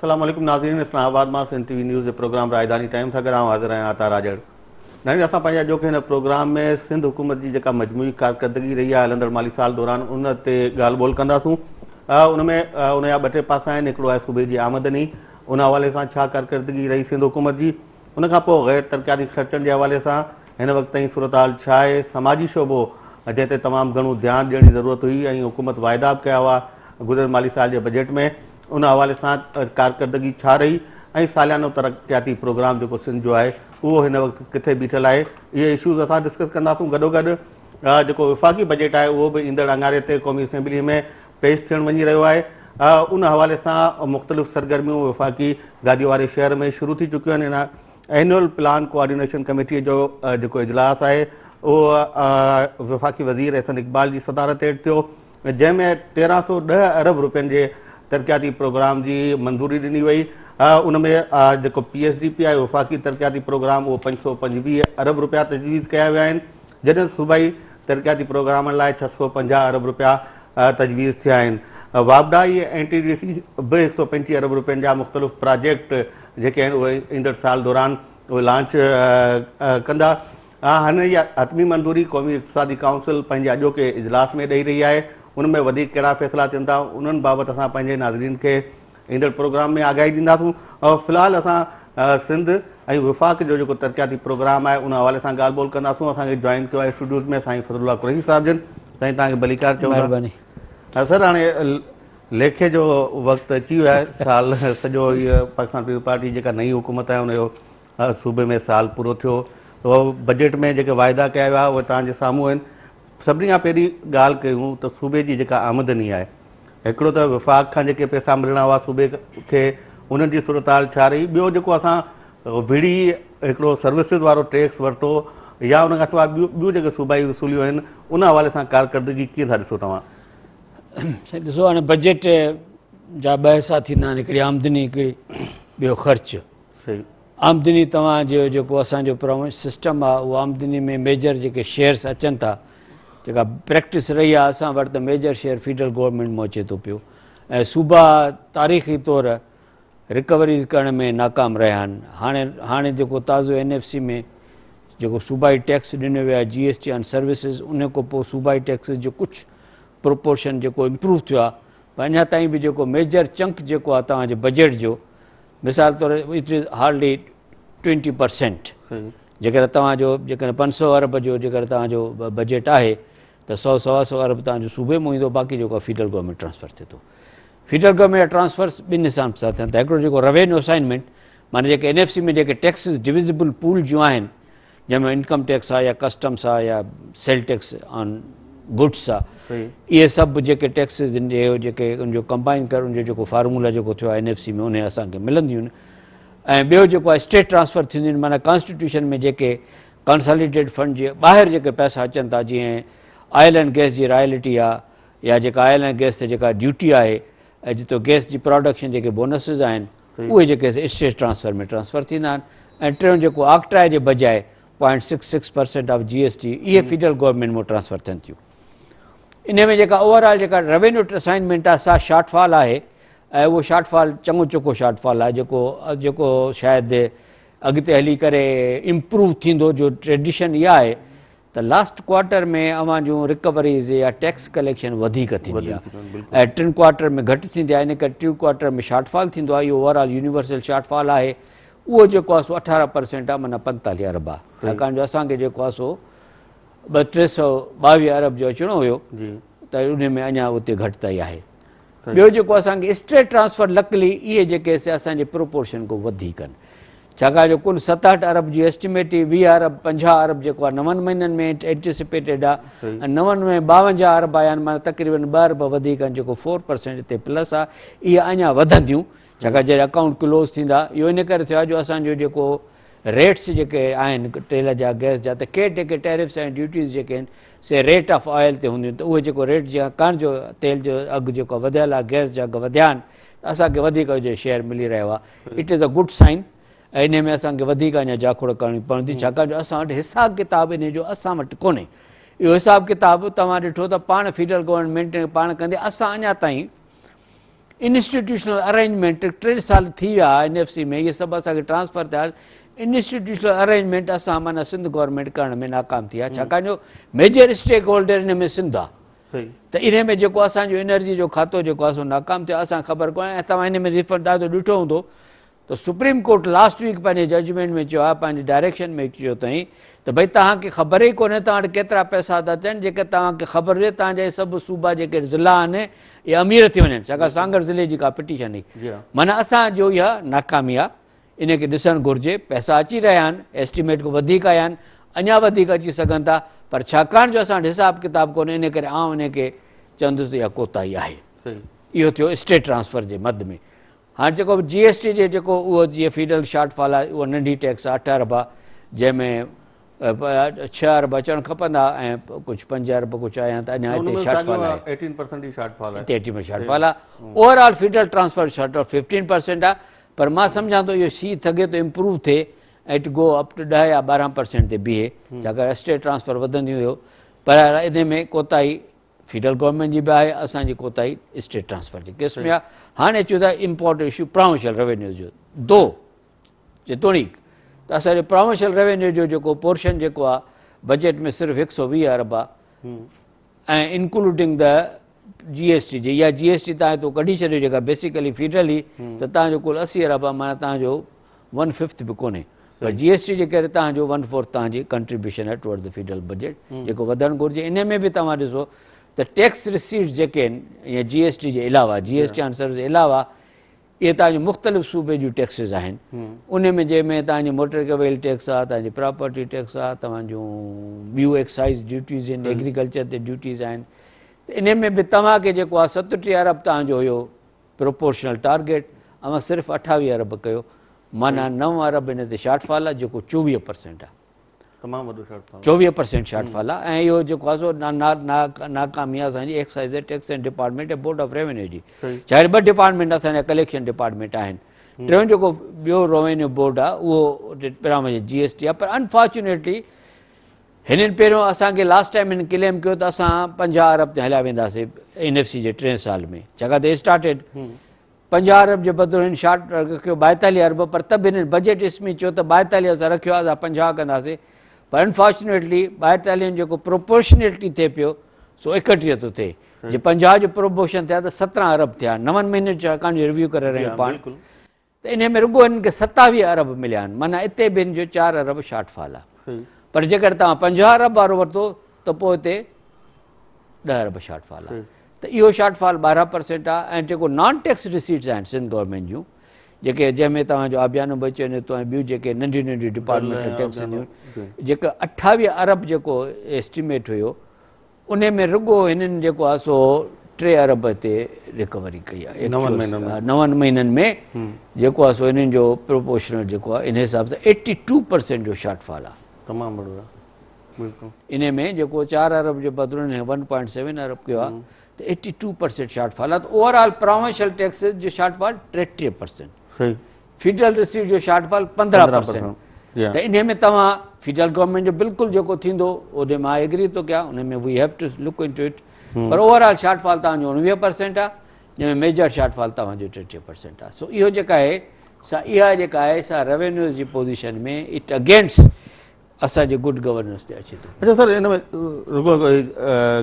السلام عليڪم ناظرين اسلام آباد مان سنڌ ٽي وي نيوز جي پروگرام راڄڌاني ٽائيم سان گڏ آئون حاضر آهيان عطا راڄڙ. ناظرين اسان پنهنجي اڄوڪي هن پروگرام ۾ سنڌ حڪومت جي جيڪا مجموعي ڪارڪردگي رهي آهي هلندڙ مالي سال دوران ان تي ڳالهه ٻولهه ڪنداسون ان ۾ ان جا ٻه ٽي پاسا آهن هڪڙو آهي صوبي جي آمدني ان حوالي سان ڇا ڪارڪردگي رهي سنڌ حڪومت جي ان کان پوء غير ترقياتي خرچن جي حوالي سان هن وقت تائين صورتحال ڇا آهي، سماجي شعبو جنهن تي تمام گهڻو ڌيان ڏيڻ جي ضرورت هئي ۽ حڪومت واعدا به ڪيا هئا گذريل مالي سال جي بجيٽ ۾ ان حوالي سان ڪارڪردگي ڇا رهي ۽ ساليانو ترقياتي پروگرام جيڪو سنڌ جو آهي اهو هن وقت ڪٿي بيٺل آهي اهي اشوز اسان ڊسڪس ڪنداسون گڏوگڏ جيڪو وفاقي بجيٽ آهي اهو به ايندڙ اڱاري تي قومي اسيمبلي ۾ پيش ٿيڻ وڃي رهيو آهي ان حوالي سان مختلف سرگرميون وفاقي گادي واري شهر ۾ شروع ٿي چڪيون آهن اينوئل پلان ڪوآرڊينيشن ڪميٽي جو جيڪو اجلاس آهي اهو وفاقي وزير احسن اقبال جي صدارت هيٺ ٿيو جنهن ۾ 1310 ارب روپين جي ترقياتي پروگرام جي منظوري ڏني وئي ان ۾ جيڪو پي ايس ڊي پي آهي وفاقي ترقياتي پروگرام اهو 525 ارب روپيا تجويز ڪيا ويا آهن جڏهن صوبائي ترقياتي پروگرامن لاء 650 ارب روپيا تجويز ٿيا آهن. واپڊا ۽ اين ٽي ڊي سي به 125 ارب روپين جا مختلف پراجيڪٽ جيڪي آهن اهي ايندڙ سال دوران اهي لانچ ڪندا. هن جي حتمي منظوري قومي اقتصادي ڪائونسل پنهنجي اڄوڪي اجلاس ۾ ڏئي رهي آهي. ان ۾ وڌيڪ ڪهڙا فيصلا ٿين ٿا انهن بابت اسان پنهنجي ناظرين کي ايندڙ پروگرام ۾ آگاهي ڏينداسون. في الحال اسان سنڌ ۽ وفاق جو جيڪو ترقياتي پروگرام آهي ان حوالي سان ڳالهه ٻولهه ڪنداسون. اسان کي جوائن ڪيو آهي اسٽوڊيوز ۾ سائين فضل الله قريشي صاحب جن. سائين توهان کي ڀليڪار چئون ٿا. مهرباني. سر هاڻي ليکي جو وقت اچي ويو آهي. سال سڄو هيء پاڪستان پيپلز پارٽي جيڪا نئين حڪومت آهي ان جو صوبي ۾ سال پورو ٿيو. بجيٽ ۾ جيڪي واعدا ڪيا ويا اهي توهان جي سامهون آهن. سڀني کان پهرين ڳالهه ڪيون ته صوبي جي جيڪا آمدني آهي هڪڙو ته وفاق کان جيڪي پئسا ملڻا هئا صوبي کي انهن جي صورتحال ڇا رهي ٻيو جيڪو اسان وڙهي هڪڙو سروسز وارو ٽيڪس ورتو يا ان کان سواء ٻيون جيڪي صوبائي وصوليون آهن ان حوالي سان ڪارڪردگي ڪيئن ٿا ڏسو توهان؟ سائين ڏسو هاڻي بجيٽ جا ٻه حصا ٿيندا آهن هڪڙي آمدني هڪڙي ٻيو خرچ. صحيح. آمدني توهان جو جيڪو اسان جو پراڻو سسٽم آهي اهو آمدني ۾ ميجر جيڪي شيئرس اچن ٿا جيڪا پريڪٽس رهي آهي اسان وٽ ته ميجر شيئر فيڊرل گورنمينٽ مان اچي ٿو پيو ۽ صوبا تاريخي طور رڪوريز ڪرڻ ۾ ناڪام رهيا آهن هاڻي هاڻي جيڪو تازو اين ايف سي ۾ جيڪو صوبائي ٽيڪس ڏنو ويو آهي جي ايس ٽي آن سروسز ان کان پوء صوبائي ٽيڪسز جو ڪجهه پروپورشن جيڪو امپروو ٿيو آهي پر اڃا تائين به جيڪو ميجر چنڪ جيڪو آهي توهان جي بجيٽ جو مثال طور it is hardly 20 percent جيڪڏهن توهان جو جيڪڏهن 500 ارب جو جيڪڏهن توهان جو بجيٽ آهي ته سو سوا سو ارب توهان جو صوبي مان ايندو باقي جيڪو فيڊرل گورنمينٽ ٽرانسفر ٿئي ٿو. فيڊرل گورنمينٽ جا ٽرانسفرس ٻن حساب سان ٿين ٿا هڪڙو جيڪو روينيو اسائنمينٽ معنی جيڪي اين ايف سي ۾ جيڪي ٽيڪسز ڊويزبل پول جون آهن جنهن ۾ انڪم ٽيڪس آ يا ڪسٽمس آ يا سيل ٽيڪس آن گڊس آ اهي سڀ جيڪي ٽيڪسز جن جي جيڪي ان جو ڪمبائن ڪري ان جو جيڪو فارمولا جيڪو ٿيو آ اين ايف سي ۾ انهي اسان کي ملنديون آهن ۽ ٻيو جيڪو آ اسٽيٽ ٽرانسفر ٿينديون آهن معنيٰ ڪانسٽيٽيوشن ۾ جيڪي ڪنساليڊيٽ فنڊ جي ٻاهر جيڪي پئسا اچن ٿا جيئن آئل اينڊ گئس جي رائلٽي آ يا جيڪا آئل اينڊ گئس تي جيڪا ڊيوٽي آهي ۽ جتو گئس جي پراڊڪشن جيڪي بونسز آهن اهي جيڪي سي اسٽيٽ ٽرانسفر ۾ ٽرانسفر ٿيندا آهن ۽ ٽيون جيڪو آڪٽراء جي بجاء point six six percent of G S T اهي فيڊرل گورنمينٽ مان ٽرانسفر ٿين ٿيون. انهي ۾ جيڪا اوور آل جيڪا روينيو اسائنمينٽ آهي سا شارٽ فال آهي ۽ اهو شارٽ فال چڱو چوکو شارٽ فال آهي جيڪو جيڪو شايد اڳتي هلي ڪري امپروو ٿيندو جو ٽريڊيشن اها آهي ته لاسٽ ڪوارٽر ۾ اوهان جون رڪوريز يا ٽيڪس ڪليڪشن وڌيڪ ٿيندي آهي ۽ ٽن ڪوارٽر ۾ گهٽ ٿيندي آهي ان ڪري ٽيون ڪوارٽر ۾ شارٽ فال ٿيندو آهي اهو اوور آل يونيورسل شارٽ فال آهي اهو جيڪو آهي سو 18 پرسينٽ آهي معنيٰ 45 ارب آهي ڇاڪاڻ جو اسان کي جيڪو آهي سو ٻه 322 ارب جو اچڻو هيو ته ان ۾ اڃا اتي گهٽتائي آهي ٻيو جيڪو اسان کي اسٽيٽ ٽرانسفر لڪلي اهي جيڪي سي اسان جي پروپورشن کان وڌيڪ آهن ڇاڪاڻ جو ڪل 67 ارب جي ايسٽيميٽ هئي 20 ارب 50 ارب جيڪو آهي نون مهينن ۾ اينٽيسپيٽيڊ آهي ۽ نون ۾ 52 ارب آيا آهن معنيٰ تقريبن 2 ارب وڌيڪ آهن جيڪو 4 پرسينٽ تي پلس آهي اهي اڃا وڌنديون ڇاڪاڻ جڏهن اڪائونٽ ڪلوز ٿيندا اهو ان ڪري ٿيو آهي جو اسان جو جيڪو ريٽس جيڪي آهن تيل جا گئس جا ته ڪي جيڪي ٽيرفس ۽ ڊيوٽيز جيڪي آهن سي ريٽ آف آئل تي هونديون ته اهي جيڪو ريٽ جي ڪاڻ جو تيل جو اگهه جيڪو وڌيل آهي گئس جا اگهه وڌيا آهن ته اسان کي وڌيڪ جو شيئر ملي رهيو آهي it is a good sign ۽ انهي ۾ اسان کي وڌيڪ اڃا جاکوڙ ڪرڻي پوندي ڇاڪاڻ جو اسان وٽ حساب ڪتاب انهي جو اسان وٽ ڪونهي اهو حساب ڪتاب توهان ڏٺو ته پاڻ فيڊرل گورنمينٽ پاڻ ڪندي اسان اڃا تائين انسٽيٽيوشنل ارينجمينٽ 3 سال ٿي ويا اين ايف سي ۾ اهي سڀ اسان کي ٽرانسفر ٿيا، انسٽيٽيوشنل ارينجمينٽ اسان معنيٰ سنڌ گورنمينٽ ڪرڻ ۾ ناڪام ٿي آهي، ڇاڪاڻ جو ميجر اسٽيڪ هولڊر ان ۾ سنڌ آهي ته انهي ۾ جيڪو اسان جو انرجي جو کاتو جيڪو آهي سو ناڪام ٿيو آهي، اسان کي خبر ڪونهي ۽ توهان ان ۾ ريفنڊ ڏاڍو ڏٺو هوندو ته سپريم ڪورٽ لاسٽ ويڪ پنهنجي ججمينٽ ۾ چيو آهي پنهنجي ڊائريڪشن ۾ چيو اٿائين ته ڀئي توهان کي خبر ئي ڪونهي توهان وٽ ڪيترا پئسا ٿا اچن جيڪر توهان کي خبر هجي توهان جا اهي سڀ صوبا جيڪي ضلعا آهن اهي امير ٿي وڃن ڇاڪاڻ سانگهڙ ضلعي جي ڪا پٽيشن هئي معنيٰ اسان جو اها ناڪامي آهي ان کي ڏسڻ گهرجي پئسا اچي رهيا آهن ايسٽيميٽ کان وڌيڪ آيا آهن اڃا وڌيڪ اچي سگهن ٿا پر ڇاڪاڻ جو اسان وٽ حساب ڪتاب ڪونهي ان ڪري آئون ان کي چوندس ته اها ڪوتاهي آهي اهو ٿيو اسٽيٽ ٽرانسفر جي مد ۾ هاڻ جيڪو به جي ايس ٽي جي جيڪو اهو جيئن فيڊرل شارٽ فال آهي اهو ننڍي ٽيڪس آهي 8 ارب آهي جنهن ۾ 6 ارب اچڻ کپندا ۽ ڪجهه 5 ارب ڪجهه آيا ته اڃا هتي شارٽ فال آهي 18% ئي شارٽ فال آهي هتي 18% شارٽ فال آهي overall federal transfer short 15% آهي پر مان سمجهان ٿو اهو سي ٿڳي ٿو امپروو ٿئي ۽ it go up two 10 يا 12% تي بيهي ڇاڪاڻ اسٽيٽ ٽرانسفر وڌنديون ويو پر ان ۾ ڪوتاهي فيڊرل گورنمينٽ جي به آهي اسان جي ڪوتاهي اسٽيٽ ٽرانسفر جي ڪيس ۾ آهي. هاڻي اچون ٿا امپورٽنٽ اشو پراونشل روينيوز جو. دو جيتوڻيڪ ته اسان جو پراونشل روينيو جو جيڪو پورشن جيڪو آهي بجيٽ ۾ صرف 120 ارب آهي ۽ انڪلوڊنگ the جي ايس ٽي جي يا جي ايس ٽي تان هتو ڪڍي ڇڏيو جيڪا بيسيڪلي فيڊرل هئي ته تان جو ڪل 80 ارب آهي معنيٰ تان جو ون ففٿ به ڪونهي پر جي ايس ٽي جي ڪري توهان جو ون فورٿ توهان جي ڪنٽريبيوشن آهي ٽوورڊ the federal budget جيڪو وڌڻ گهرجي. انهي ۾ به توهان ڏسو ته ٽيڪس رسيٽس جيڪي آهن يا جي ايس ٽي جي علاوه جي ايس ٽي آن سروس جي علاوه اهي توهان جون مختلف صوبي جون ٽيڪسز آهن انهي ۾ جنهن ۾ توهان جي موٽر وهيل ٽيڪس آهي توهان جي پراپرٽي ٽيڪس آهي توهان جون ٻيون ايڪسائز ڊيوٽيز آهن ايگريڪلچر تي ڊيوٽيز آهن ته انهي ۾ به توهان کي جيڪو آهي 37 ارب توهان جو هيو پروپورشنل ٽارگيٽ اوهان صرف 28 ارب ڪيو معنيٰ 9 ارب ان تي شارٽ فال آهي جيڪو 24 پرسينٽ آهي. تمام وڏو شارٽ فال. 24 پرسينٽ شارٽ فال آهي ۽ اهو جيڪو آهي سو ناڪامي آهي اسان جي excise tax and department ۽ board of revenue جي. ڇاڪاڻ ٻه ڊپارٽمينٽ اسان جا ڪليڪشن ڊپارٽمينٽ آهن. ٽيون جيڪو ٻيو روينيو بورڊ آهي اهو جي ايس ٽي آهي پر انفارچونيٽلي هنن پهريون اسان کي لاسٽ ٽائيم هنن ڪليم ڪيو ته اسان 50 ارب تي هليا وينداسين اين ايف سي جي ٽئين سال ۾ ڇاڪاڻ ته اسٽارٽيڊ 50 ارب جي بدران هن شارٽ رکيو 42 ارب پر ته به هنن بجيٽ اس ۾ چيو ته 42 اسان رکيو آهي اسان 50 ڪنداسين پر انفارچونيٽلي 42 جيڪو پروپورشنيٽلي ٿئي پيو سو 31 ٿو ٿئي جي 50 جو پروپورشن ٿيا ته 17 ارب ٿيا نون مهينن جو ڇاڪاڻ جو ريويو ڪري رهيا آهيون پاڻ ته انهيء ۾ رڳو هنن کي 27 ارب مليا آهن، معنيٰ اتي به هن جو 4 ارب شارٽ فال آهي. پر جيڪڏهن توهان 50 ارب وارو ورتو ته پوء اتي 10 ارب شارٽ فال آهي. ته اهو شارٽ فال 12 پرسينٽ آهي ۽ جيڪو نان ٽيڪس رسيٽس آهن سنڌ گورنمينٽ جون جيڪي جنهن ۾ توهان جو آبيانو به اچي وڃي ٿو ۽ ٻيون جيڪي ننڍيون ننڍيون ڊپارٽمينٽل ٽيڪس هونديون جيڪا 28 ارب جيڪو ايسٽيميٽ هيو انهي ۾ رڳو هنن جيڪو آهي سو 3 ارب تي ريڪوري ڪئي آهي نون مهينن ۾ جيڪو آهي سو هنن جو پروپورشنل جيڪو آهي ان حساب سان 82% جو شارٽ فال آهي. تمام وڏو آهي بلڪل. انهي ۾ جيڪو 4 ارب جي بدران هنن 1.7 ارب ڪيو آهي ته 82% شارٽ فال آهي ته اوور آل پراونشل ٽيڪسز جو شارٽ فال 33%. صحيح. فيڊرل رسيٽ جو شارٽ فال 15 پرسينٽ ته انهي ۾ توهان فيڊرل گورنمينٽ جو بلڪل جيڪو ٿيندو اوڏي مان ايگري ٿو ڪيان ان ۾ we have to look into it پر اوور آل شارٽ فال توهان جو 19 پرسينٽ آهي جنهن ۾ ميجر شارٽ فال توهان جو 33 پرسينٽ آهي سو اهو جيڪا آهي سا اها جيڪا آهي سا روينيوز جي پوزيشن ۾ it against اسان جي گڊ گورننس تي اچي ٿو. اڇا سر ان ۾ رڳو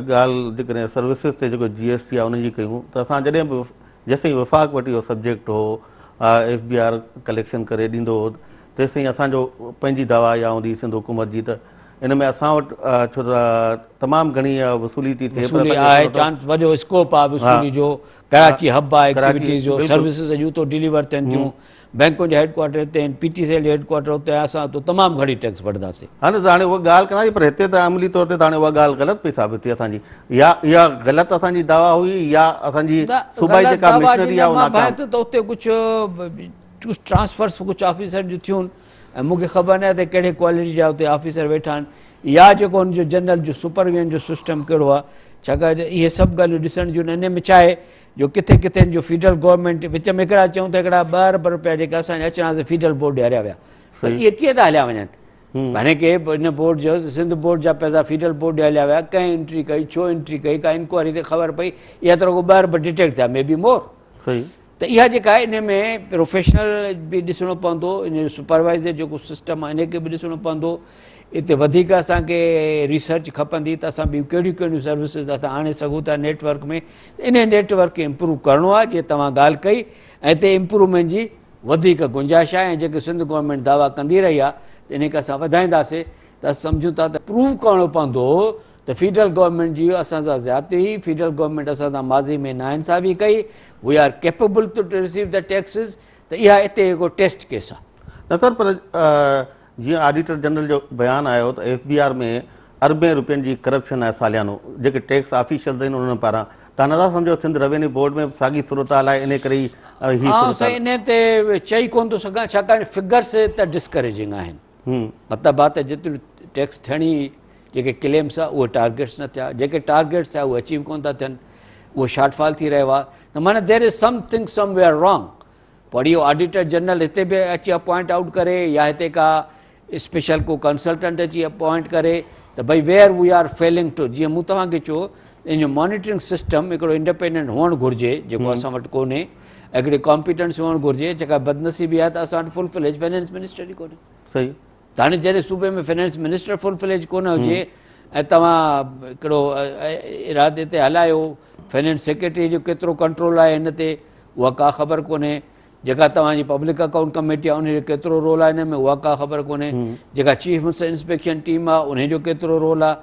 ڳالهه جيڪڏهن سروسز تي جيڪو جي ايس ٽي آهي ان جي ڪيون ته اسان جڏهن به جيستائين وفاق وٽ اهو سبجيڪٽ هو ايف بي آر ڪليڪشن ڪري ڏيندو هو تيستائين اسان جو پنهنجي دعويٰ اها هوندي هئي سنڌ حڪومت جي ته ان ۾ اسان وٽ ڇو ته تمام گهڻي وصولي ٿي ٿئي وصولي آهي چانس وڏو اسڪوپ آهي وصولي جو ڪراچي هب آهي ايڪٽيوٽيز جو سروسز اڄ اتو ڊليور ٿين ٿيون بئنڪن جا هيڊ ڪوارٽر هتي آهن پي ٽي سي ايل جو هيڊ ڪوارٽر اتي آهي اسان اتو تمام گهڻي ٽيڪس وٺنداسين. ها نه ته هاڻي اها ڳالهه ڪندا پر هتي ته عملي طور تي ته هاڻي اها ڳالهه غلط پئي ثابت ٿي اسان جي يا اها غلط اسان جي دعويٰ هئي يا اسان جي صوبائي جيڪا مشنري آهي اها ناڪام. مان ته اتي ڪجهه ٽرانسفرس ڪجهه آفيسر جون ٿيون ۽ مون کي خبر ناهي ته ڪهڙي ڪوالٽي جا اتي آفيسر ويٺا آهن يا جيڪو ان جو جنرل جو سپرويزن جو سسٽم ڪهڙو آهي ڇاڪاڻ ته اهي سڀ ڳالهيون ڏسڻ جون ان ۾ ڇا آهي جو ڪٿي ڪٿي جو فيڊرل گورنمينٽ وچ ۾ هڪڙا چئون ته هڪڙا 2 ارب روپيا جيڪي اسان جا اچڻا سي فيڊرل بورڊ ڏياريا ويا پر اهي ڪيئن ٿا هليا وڃن هاڻي ڪي ان بورڊ جو سنڌ بورڊ جا پئسا فيڊرل بورڊ ڏي هليا ويا ڪنهن انٽري ڪئي ڇو انٽري ڪئي ڪا انڪوائري تي خبر پئي اها ته رڳو 2 ارب ڊٽيڪٽ ٿيا مي بي مور. ته اها جيڪا آهي ان ۾ پروفيشنل به ڏسڻو پوندو ان جو سپروائزر جيڪو سسٽم آهي ان کي به ڏسڻو پوندو اتي وڌيڪ اسان کي ريسرچ کپندي ته اسان ٻيون ڪهڙيون ڪهڙيون سروسز اسان آڻي سگهون ٿا نيٽ ورڪ ۾ ان نيٽ ورڪ کي امپروو ڪرڻو آهي جيئن توهان ڳالهه ڪئي ۽ اتي امپروومينٽ جي وڌيڪ گنجائش آهي ۽ جيڪي سنڌ گورنمينٽ دعويٰ ڪندي رهي آهي ته ان کي اسان وڌائينداسين ته اسان سمجهون ٿا ته پروو ڪرڻو پوندو ته فيڊرل گورنمينٽ جي اسان سان زيادتي هئي، فيڊرل گورنمينٽ اسان سان ماضي ۾ ناانصافي ڪئي، we are capable to receive the taxes ته اها اتي هڪ ٽيسٽ ڪيس آهي. نه سر پر جيئن آڊيٽر جنرل جو بيان آيو ته ايف بي آر ۾ اربين روپين جي ڪرپشن آهي ساليانو جيڪي ٽيڪس آفيشلز آهن انهن پاران تان نٿا سمجهو سنڌ روينيو بورڊ ۾ به ساڳي صورتحال آهي انهي ڪري ئي هي آئون صورتحال. سائين انهي تي چئي ڪونه ٿو سگهان ڇاڪاڻ فگرس ته ڊسڪريجنگ آهن مطلب آهي ته جيتري ٽيڪس ٿيڻي هئي جيڪي ڪليمس آ اهي ٽارگيٽس نه ٿيا جيڪي ٽارگيٽس ٿيا اهي اچيو ڪونه ٿا ٿين اهو شارٽ فال ٿي رهيو آهي ته معنی there is something somewhere wrong پر اهو آڊيٽر جنرل هتي به اچي اپوائنٽ آئوٽ ڪري يا هتي ڪا اسپيشل ڪو ڪنسلٽنٽ اچي اپوائنٽ ڪري ته ڀئي where we are failing to جيئن مون توهان کي چيو ان جو مانيٽرنگ سسٽم هڪڙو انڊيپينڊنٽ هئڻ گهرجي جيڪو اسان وٽ ڪونهي هڪڙي ڪامپيٽنس هئڻ گهرجي جيڪا بدنصيبي آهي ته اسان وٽ فل فليج فائنانس منسٽر ئي ڪونهي. صحيح. ته هاڻي جڏهن صوبي ۾ فنانس منسٽر فل فليج ڪونه هجي ۽ توهان هڪڙو ارادي تي هلايو فنانس سيڪريٽري جو ڪيترو ڪنٽرول آهي هن تي اها ڪا خبر ڪونهي جيڪا توهان جي پبلڪ اڪائونٽ ڪميٽي آهي ان جو ڪيترو رول آهي هن ۾ اها ڪا خبر ڪونهي جيڪا چيف منسٽر انسپيڪشن ٽيم آهي ان جو ڪيترو رول آهي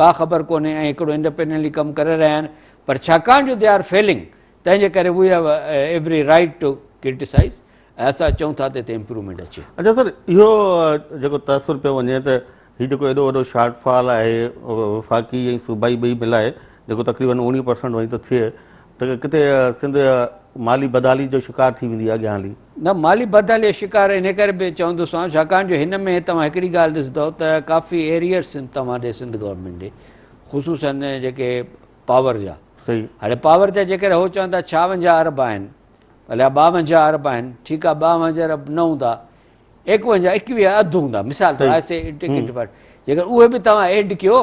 ڪا خبر ڪونهي ۽ هڪڙو انڊيپينڊنٽلي ڪم ڪري رهيا آهن پر ڇاڪاڻ جو they are feeling تنهن جي ڪري we have every right to criticise ۽ اسان چئون ٿا ته هتي امپروومينٽ اچي. اچا سر اهو جيڪو تاثر پيو وڃي ته هي جيڪو ايڏو وڏو شارٽ فال آهي وفاقي ۽ صوبائي ٻئي ملائي جيڪو تقريبن 19 پرسنٽ وڃي ٿو ٿئي ته ڪٿي سنڌ مالي بدحالي جو شڪار ٿي ويندي اڳيان هلي. نه مالي بدحالي جو شڪار انهي ڪري به چوندوسانو ڇاڪاڻ جو هن ۾ توهان هڪڙي ڳالهه ڏسندؤ ته ڪافي ايريئرس آهن توهان ڏي سنڌ گورنمينٽ ڏي خصوصن جيڪي پاور جا صحيح. هاڻي پاور جا جيڪڏهن هو چون ٿا 56 ارب آهن ڀلي 52 ارب آهن ٺيڪ آهي 52 ارب نه هوندا 51 21 اڌ هوندا مثال طور آء سي ٽڪيٽ جيڪر اهي به توهان ايڊ ڪيو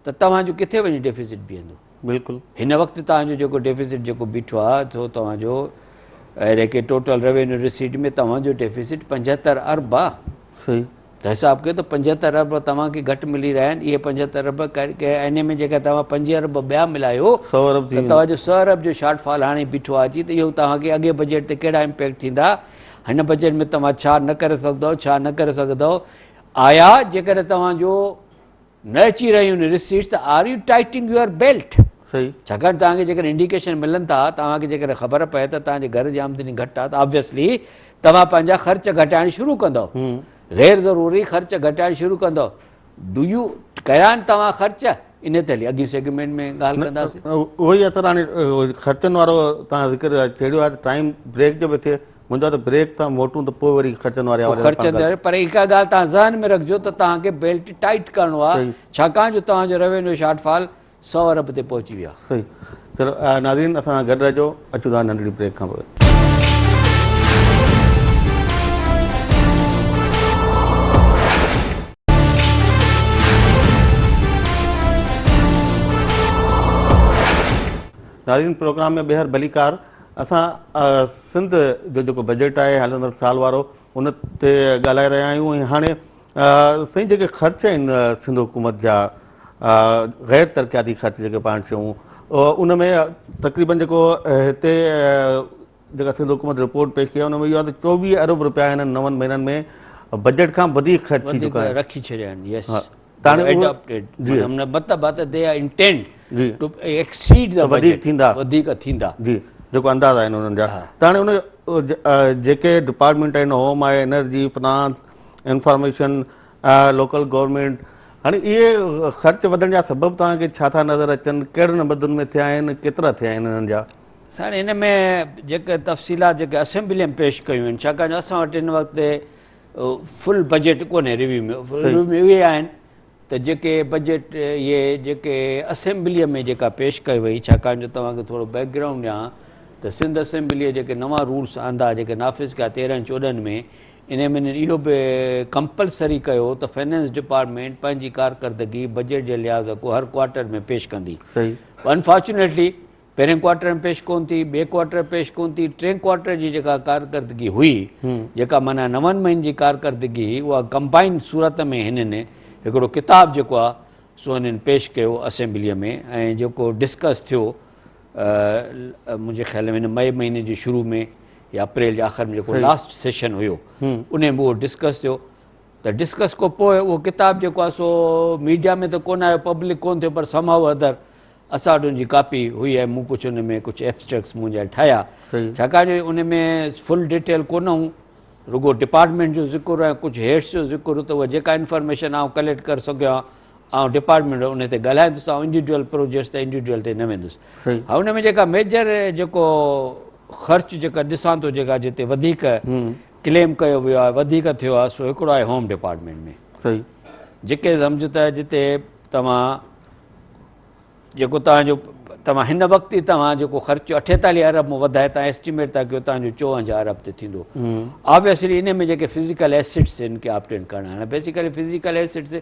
ته توهان جو ڪٿي وڃي ڊيفيسٽ بيهندو. بلڪل. هن وقت توهان جو جيڪو ڊيفيسٽ جيڪو بيٺو آهي سو توهان جو جيڪي ٽوٽل روينيو رسيٽ ۾ توهان جو ڊيفيسٽ 75 ارب آهي. صحيح. ته حساب ڪيو ته 75 ارب توهان کي گهٽ ملي رهيا آهن اهي 75 ارب انهي ۾ جيڪر توهان 5 ارب ٻيا ملايو ته توهان جو 100 ارب جو شارٽ فال هاڻي بيٺو آهي اچي ته اهو توهان کي اڳئين بجيٽ تي ڪهڙا امپيڪٽ ٿيندا هن بجيٽ ۾ توهان ڇا نه ڪري سگهندؤ ڇا نه ڪري سگهندؤ آيا جيڪڏهن توهان جو نه اچي رهيون آهن رسيٽس ته are you tightening your belt صحيح. ڇاڪاڻ توهان کي جيڪڏهن انڊيڪيشن ملن ٿا توهان کي جيڪڏهن خبر پئي ته توهان جي گهر جي آمدني گهٽ آهي ته آبويسلي توهان پنهنجا خرچ گهٽائڻ شروع ڪندؤ غير ضروري خرچ گهٽائڻ شروع ڪندؤ do you ڪيا آهن توهان خرچ ان تي هلي اڳين سيگمينٽ ۾ ڳالهه ڪنداسين. اهو ئي اثر هاڻي خرچن وارو توهان ذڪر ڇيڙيو آهي ته ٽائيم بريڪ جو به ٿئي منهنجو ته بريڪ تان موٽون ته پوء وري خرچن واري حوالي سان خرچن واري پر هڪ ڳالهه توهان ذهن ۾ رکجو ته توهان کي بيلٽ ٽائيٽ ڪرڻو آهي ڇاڪاڻ جو توهان جو روينيو شارٽ فال 100 ارب تي پهچي ويو آهي. صحيح چلو ناظرين اسان سان گڏ رهجو اچون ٿا ننڍڙي بريڪ کان پوء. ناظرين پروگرام ۾ ٻيهر ڀليڪار اسان سنڌ جو جيڪو بجيٽ آهي هلندڙ سال وارو ان تي ڳالهائي رهيا آهيون ۽ هاڻي سائين جيڪي خرچ آهن سنڌ حڪومت جا غير ترقياتي خرچ جيڪي پاڻ چئون ان ۾ تقريبن جيڪو هتي جيڪا سنڌ حڪومت رپورٽ پيش ڪئي آهي ان ۾ اهو آهي ته 24 ارب رپيا هنن نون مهينن ۾ بجيٽ کان وڌيڪ خرچ ٿي چڪا آهن رکي ڇڏيا آهن يس مطلب آهي ته they intend to exceed the وڌيڪ ٿيندا وڌيڪ ٿيندا جي جيڪو انداز آهن انهن جا ته هاڻي ان جيڪي ڊپارٽمينٽ آهن هوم آهي energy finance information local government هاڻي اهي خرچ وڌڻ جا سبب توهان کي ڇا ٿا نظر اچن ڪهڙن مدن ۾ ٿيا آهن ڪيترا ٿيا آهن انهن جا سائين ان ۾ جيڪي تفصيلات جيڪي اسيمبلي ۾ پيش ڪيون آهن ڇاڪاڻ جو اسان وٽ هن وقت فل بجيٽ ڪونهي ريويو ۾ ريويو ۾ اهي آهن ته جيڪي بجيٽ اهي جيڪي اسيمبليء ۾ جيڪا پيش ڪئي وئي ڇاڪاڻ جو توهان کي ٿورو بيڪ گرائونڊ ڏيان ته سنڌ اسيمبليء جيڪي نوان رولس آندا جيڪي نافذ ڪيا 13 14 ۾ انهي ۾ انهن اهو به ڪمپلسري ڪيو ته فنانس ڊپارٽمينٽ پنهنجي ڪارڪردگي بجيٽ جي لحاظ کان هر ڪوارٽر ۾ پيش ڪندي صحيح انفارچونيٽلي پهرين ڪوارٽر ۾ پيش ڪونه ٿي، ٻئي ڪوارٽر ۾ پيش ڪونه ٿي، ٽئين ڪوارٽر جي جيڪا ڪارڪردگي هئي، جيڪا معنيٰ نون مهينن جي ڪارڪردگي هئي، اها ڪمبائن صورت ۾ هنن هڪڙو ڪتاب جيڪو آهي سو هنن پيش ڪيو اسيمبليء ۾ ۽ جيڪو ڊسڪس ٿيو منهنجي خيال ۾ هن مئي مهيني جي شروع ۾ يا اپريل جي آخر ۾ جيڪو لاسٽ سيشن هيو انهي ۾ اهو ڊسڪس ٿيو ته ڊسڪس کان پوء اهو ڪتاب جيڪو آهي سو ميڊيا ۾ ته ڪونه آيو پبلڪ ڪونه ٿيو پر سم هائو ادر اسان وٽ ان جي ڪاپي هئي ۽ مون ڪجهه ان ۾ ڪجهه ايبسٽريڪٽس منهنجا ٺاهيا ڇاڪاڻ جو ان ۾ فل ڊيٽيل ڪونه هو رڳو ڊپارٽمينٽ جو ذڪر ۽ ڪجهه هيڊس جو ذڪر هو ته اها جيڪا انفارميشن آئون ڪليڪٽ ڪري سگهيو آهيان آئون ڊپارٽمينٽ ان تي ڳالهائيندس آئون انڊيوڊيول پروجيڪٽس تي انڊيوڊيول تي نه ويندس ها ان ۾ جيڪا ميجر جيڪو خرچ جيڪا ڏسان ٿو جيڪا جتي وڌيڪ ڪليم ڪيو ويو آهي وڌيڪ ٿيو آهي سو هڪڙو آهي هوم ڊپارٽمينٽ ۾ صحيح جيڪي سمجهه ته جتي توهان جيڪو توهان جو توهان هن وقت ئي توهان جيڪو خرچ 48 ارب مون وڌائي توهان ايسٽيميٽ ٿا ڪيو توهان جو 54 ارب تي ٿيندو آبويسلي ان ۾ جيڪي فزيڪل ايسيٽس آهن کي آبٽين ڪرڻا آهن بيسيڪلي فزيڪل ايسيٽس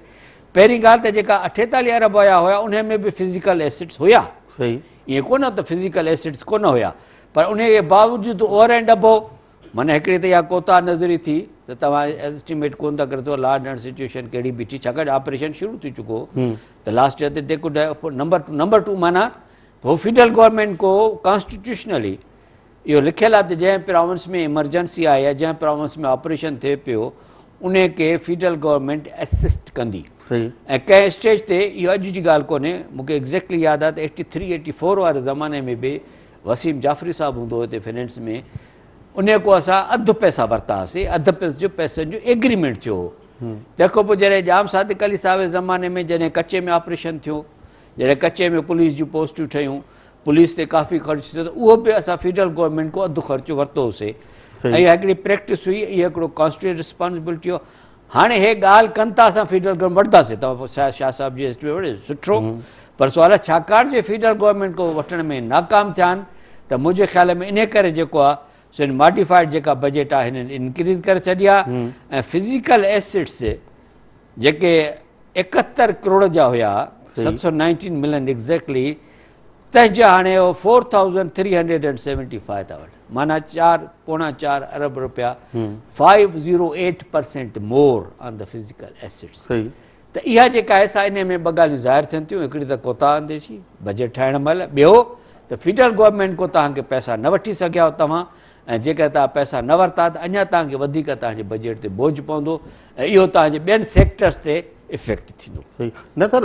پهرين ڳالهه ته جيڪا 48 ارب آيا هيا ان ۾ به فزيڪل ايسيٽس هيا صحيح ائين ڪونه ته فزيڪل ايسيٽس ڪونه هيا پر ان جي باوجود اوور اينڊ ابو معنيٰ هڪڙي ته اها ڪوتاهه نظري ٿي ته توهان ايسٽيميٽ ڪونه ٿا ڪري سگهو لا اينڊ آرڊر سچوئيشن ڪهڙي بيٺي ڇاڪاڻ جو آپريشن شروع ٿي چڪو هو ته لاسٽ ايئر تي they could have number two number two معنيٰ هو فيڊرل گورنمينٽ ڪو ڪانسٽيٽيوشنلي اهو لکيل آهي ته جنهن پراونس ۾ ايمرجنسي آهي يا جنهن پراونس ۾ آپريشن ٿئي پيو ان کي فيڊرل گورنمينٽ اسسٽ ڪندي ۽ ڪنهن اسٽيج تي اهو اڄ جي ڳالهه ڪونهي مون کي ايگزيڪٽلي ياد آهي ته ايٽي ٿري ايٽي فور واري زماني ۾ به وسيم جعفري صاحب هوندو هو هتي فنانس ۾ انهيء کان اسان اڌ پئسا ورتا هئاسين، اڌ پئسي جو پئسن جو ايگريمينٽ ٿيو هو. تنهن کان پوء جڏهن ڄام صادق علي صاحب جي زماني ۾ جڏهن ڪچي ۾ آپريشن ٿيو، جڏهن ڪچي ۾ پوليس جون پوسٽون ٺهيون، پوليس تي ڪافي خرچ ٿيو ته اهو به اسان فيڊرل گورنمينٽ کان اڌ خرچ ورتو هوسي. ۽ اها هڪڙي پريڪٽس هئي، اهو هڪڙو ڪانسٽيٽيوشنل ريسپانسبلٽي هو. هاڻي هي ڳالهه ڪن ٿا اسان فيڊرل گورنمينٽ وٺنداسين، توهان شاهه صاحب جي ايسٽيميٽ وٺي سٺو، پر سوال آهي ڇاڪاڻ جو فيڊرل گورنمينٽ کان وٺڻ ۾ ناڪام ٿيا آهن ته منهنجي خيال ۾ انهي ڪري جيڪو آهي سو هن ماڊيفائيڊ جيڪا بجيٽ آهي هنن انڪريز ڪري ڇڏي آهي ۽ فزيڪل ايسيٽس جيڪي 71 ڪروڙ جا هيا 719 ملين ايگزيڪٽلي تنهن جا هاڻي هو 4375 ٿا وٺن معنيٰ چار پوڻا چار ارب روپيا 508% more on the physical assets ته اها جيڪا آهي سا انهي ۾ ٻه ڳالهيون ظاهر ٿين ٿيون هڪڙي ته ڪوتاهه انديشي بجيٽ ٺاهڻ مهل ٻيو ته فيڊرل گورنمينٽ کان توهان کي پئسا نه وٺي سگهيا آهيو توهان ۽ جيڪڏهن توهان پئسا نه ورتا ته اڃا توهان کي وڌيڪ توهان جي بجيٽ تي بوجهه پوندو ۽ اهو توهان جي ٻين سيڪٽرز تي افيڪٽ ٿيندو. صحيح نه سر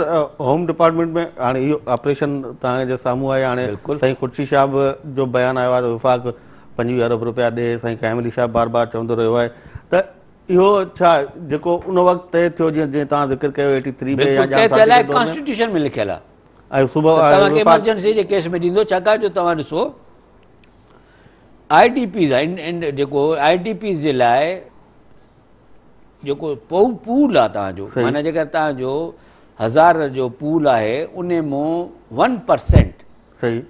هوم ڊپارٽمينٽ ۾ هاڻي اهو آپريشن توهان جي سامهون آهي هاڻي سائين خورشيد شاهه به جو بيان آيو آهي ته وفاق 25 ارب روپيا ڏي سائين قائم علي شاهه بار بار چوندو رهيو آهي ته اهو ڇا جيڪو ان وقت طئي ٿيو جيئن جيئن توهان ذڪر ڪيو ايٽي ٿري ۾ يا بلڪل طئي ٿيل آهي ڪانسٽيٽيوشن ۾ لکيل آهي ۽ صوبو توهان کي ايمرجنسي جي ڪيس ۾ ڏيندو ڇاڪاڻ جو توهان ڏسو I D Ps آهن جيڪو I D Ps جي لاء جيڪو پول آهي توهان جو معنيٰ جيڪا توهان جو هزار جو پول آهي ان مون 1% صحيح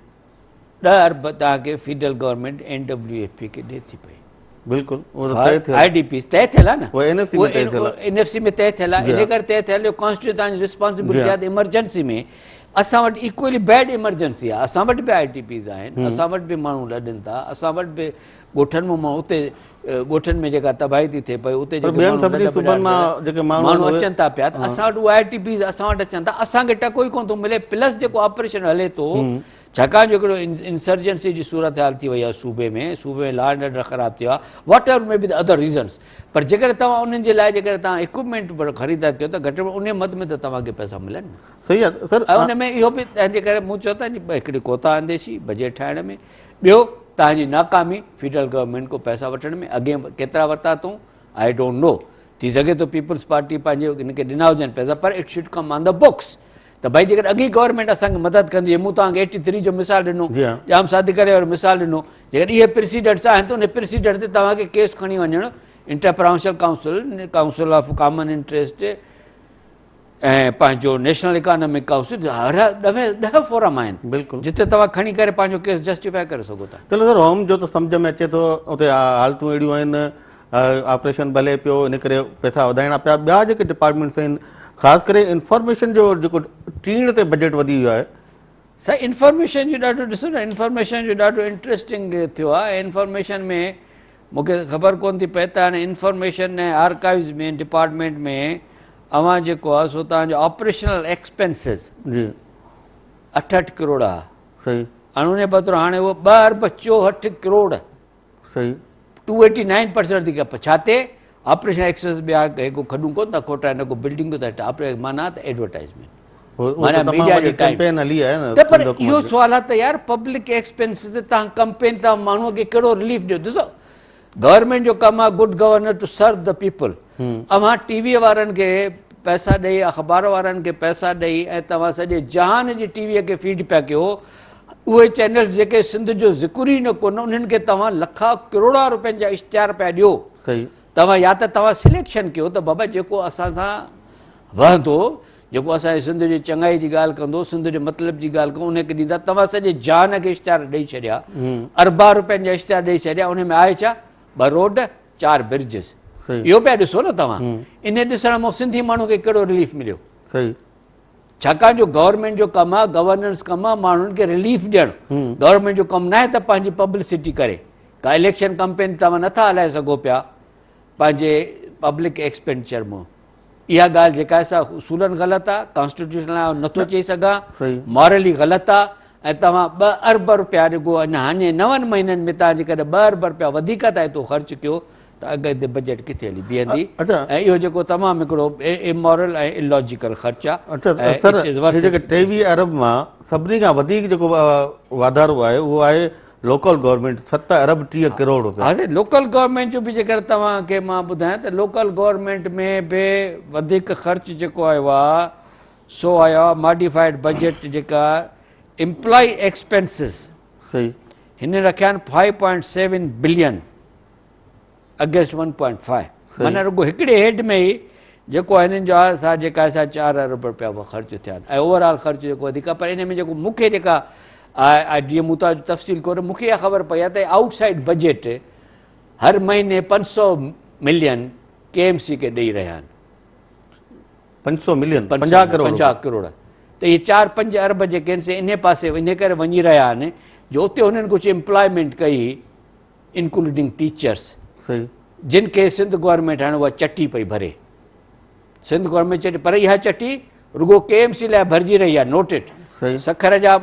10 ارب توهان کي federal government N W F P کي ڏي ٿي پئي. بلڪل اهو ته طئي ٿيل I D Ps طئي ٿيل آهي نه اهو اين ايف سي ۾ طئي ٿيل آهي اين ايف سي ۾ طئي ٿيل آهي ان ڪري طئي ٿيل جو ڪانسٽيٽيوشن توهان جي ريسپانسبلٽي آهي ته ايمرجنسي ۾ اسان وٽ ايڪولي بيڊ ايمرجنسي آهي اسان وٽ به I D Ps آهن اسان وٽ به ماڻهو لڏن ٿا اسان وٽ به ڳوٺن مان ماڻهو اتي ڳوٺن ۾ جيڪا تباهي ٿي ٿئي پئي اتي جيڪي ٻين سڀني صوبن مان جيڪي ماڻهو اچن ٿا پيا ته اسان وٽ اهي I D Ps اسان وٽ اچن ٿا اسان کي ٽڪو ئي ڪونه ٿو ملي پلس جيڪو آپريشن هلي ٿو ڇاڪاڻ جو هڪڙو انسرجنسي جي صورتحال ٿي وئي آهي صوبي ۾ صوبي ۾ لا اينڊ آرڊر خراب ٿي ويو آهي whatever may be the other reasons پر جيڪڏهن توهان انهن جي لاء جيڪڏهن توهان اڪوپمينٽ خريد ٿا ڪيو ته گهٽ ۾ انهي مد ۾ ته توهان کي پئسا ملن نه. صحيح آهي سر. ۽ ان ۾ اهو به تنهن جي ڪري مون چيو ته هڪڙي ڪوتاهه انديشي بجيٽ ٺاهڻ ۾ ٻيو توهان جي ناڪامي فيڊرل گورنمينٽ کان پئسا وٺڻ ۾ اڳي ڪيترا ورتا اٿئون I don't know ٿي سگهي ٿو پيپلز پارٽي پنهنجي هن کي ڏنا هجن پئسا پر it should come on the books ته ڀائي جيڪڏهن اڳي گورنمينٽ اسان کي مدد ڪندي مون توهان کي ايٽي ٿري جو مثال ڏنو ڄام صادق علي وارو مثال ڏنو جيڪڏهن اهي پريسيڊنٽس آهن ته ان پريسيڊنٽ تي توهان کي ڪيس کڻي وڃڻ inter provincial council council of common interest ۽ پنهنجو نيشنل اڪانامڪ ڪائونسل هر ڏهه فورم آهن بلڪل جتي توهان کڻي ڪري پنهنجو ڪيس جسٽيفائي ڪري سگهو ٿا. چلو سر هوم جو ته سمجهه ۾ اچي ٿو اتي حالتون اهڙيون آهن آپريشن به هلي پيو ان ڪري پئسا وڌائڻا پيا ٻيا جيڪي ڊپارٽمينٽس آهن خاص ڪري انفارميشن جو جيڪو ٽيڻ تي بجيٽ وڌي ويو آهي. سائين انفارميشن جو ڏاڍو ڏسو نه انفارميشن جو ڏاڍو انٽريسٽنگ ٿيو آهي انفارميشن ۾ مون کي خبر ڪون ٿي پئي ته هاڻي انفارميشن ۽ آرڪائيوز ۾ ڊپارٽمينٽ ۾ اوهان جيڪو آهي سو توهان جو آپريشنل ايڪسپينسز جي 68 ڪروڙ آهي صحيح هاڻي ان بدران هاڻي اهو 2 ارب 64 ڪروڙ صحيح 289% ٿي ڪپ ڇا تي آپريشن ايڪسپينس ٻيا هڪ کڏون ڪون ٿا کوٽائن نه ڪو بلڊنگ ٿا ٺاهن معنيٰ ته ايڊورٽائزمينٽ معنيٰ ميڊيا جو ڪمپين هلي آهي نه ته پر اهو سوال آهي ته يار پبلڪ ايڪسپينسز تي تان ڪمپين تان ماڻهو کي ڪهڙو رليف ڏيو ڏسو گورنمينٽ جو ڪم آهي good governor to serve the people اوهان ٽي وي وارن کي پئسا ڏئي اخبار وارن کي پئسا ڏئي ۽ توهان سڄي جهان جي ٽي وي کي فيڊ پيا ڪيو اهي چينلز جيڪي سنڌ جو ذڪر ئي نه ڪن انهن کي توهان لکا ڪروڙا روپين جا اشتهار پيا ڏيو. صحيح. توهان يا ته توهان سليڪشن ڪيو ته بابا جيڪو اسان سان وهندو جيڪو اسان جي سنڌ جي چڱائي جي ڳالهه ڪندو سنڌ جي مطلب جي ڳالهه ڪندو انهي کي ڏيندا توهان سڄي جهان کي اشتهار ڏئي ڇڏيا اربها روپين جا اشتهار ڏئي ڇڏيا انهي ۾ آهي ڇا ٻه روڊ چار برجز اهو پيا ڏسو نه توهان انهي ڏسڻ مان سنڌي ماڻهو کي ڪهڙو رليف مليو. صحيح. ڇاڪاڻ جو گورنمينٽ جو ڪم آهي گورننس ڪم آهي ماڻهن کي رليف ڏيڻ گورنمينٽ جو ڪم ناهي ته پنهنجي پبلسٽي ڪري ڪا اليڪشن ڪمپين توهان نٿا هلائي سگهو پيا پنهنجي پبلڪ ايڪسپينڊيچر مان اها ڳالهه جيڪا آهي سا اصولن غلط آهي ڪانسٽيٽيوشن آء نٿو چئي سگهان مارلي غلط آهي ۽ توهان ٻه ارب روپيا رڳو اڃا هاڻي نون مهينن ۾ توهان جيڪڏهن ٻه ارب روپيا وڌيڪ ٿا هتو خرچ ڪيو ته اڳتي بجيٽ ڪٿي هلي بيهندي ۽ اهو جيڪو تمام هڪڙو امورل ۽ الاجيڪل خرچ آهي. اڇا سر هي جيڪي 23 ارب مان سڀني کان وڌيڪ جيڪو واڌارو آهي اهو آهي لوڪل گورنمينٽ 7 ارب 30 ڪروڙ روپيا. ها سائين لوڪل گورنمينٽ جو به جيڪر توهان کي مان ٻڌايان ته لوڪل گورنمينٽ ۾ به وڌيڪ خرچ جيڪو آيو آهي سو آيو آهي ماڊيفائيڊ بجيٽ جيڪا امپلائي ايڪسپينسز هن رکيا آهن 5.7 بلين اگينسٽ 1.5 معنيٰ رڳو هڪڙي هيڊ ۾ ئي جيڪو هنن جو آهي سا جيڪا آهي سا 4 ارب رپيا خرچ ٿيا آهن ۽ اوور آل خرچ جيڪو وڌيڪ آهي پر ان ۾ جيڪو مون کي جيڪا آهي جيئن مون تان تفصيل ڪونهي مون کي اها خبر پئي آهي ته آئوٽ سائيڊ بجيٽ هر مهيني 500 ملين ڪي ايم سي کي ڏئي رهيا آهن 500 ملين 50 ڪروڙ 50 ڪروڙ ته اهي 4 5 ارب جيڪي آهن سي انهي پاسي انهي ڪري وڃي رهيا آهن جو اتي هنن ڪجهه امپلائمينٽ ڪئي انڪلوڊنگ ٽيچرس جن کي سنڌ گورنمينٽ هاڻي اها چٽي پئي ڀري سنڌ گورنمينٽ چٽي پر اها چٽي رڳو ڪي ايم سي لاء ڀرجي رهي آهي نوٽ it Sukkur جا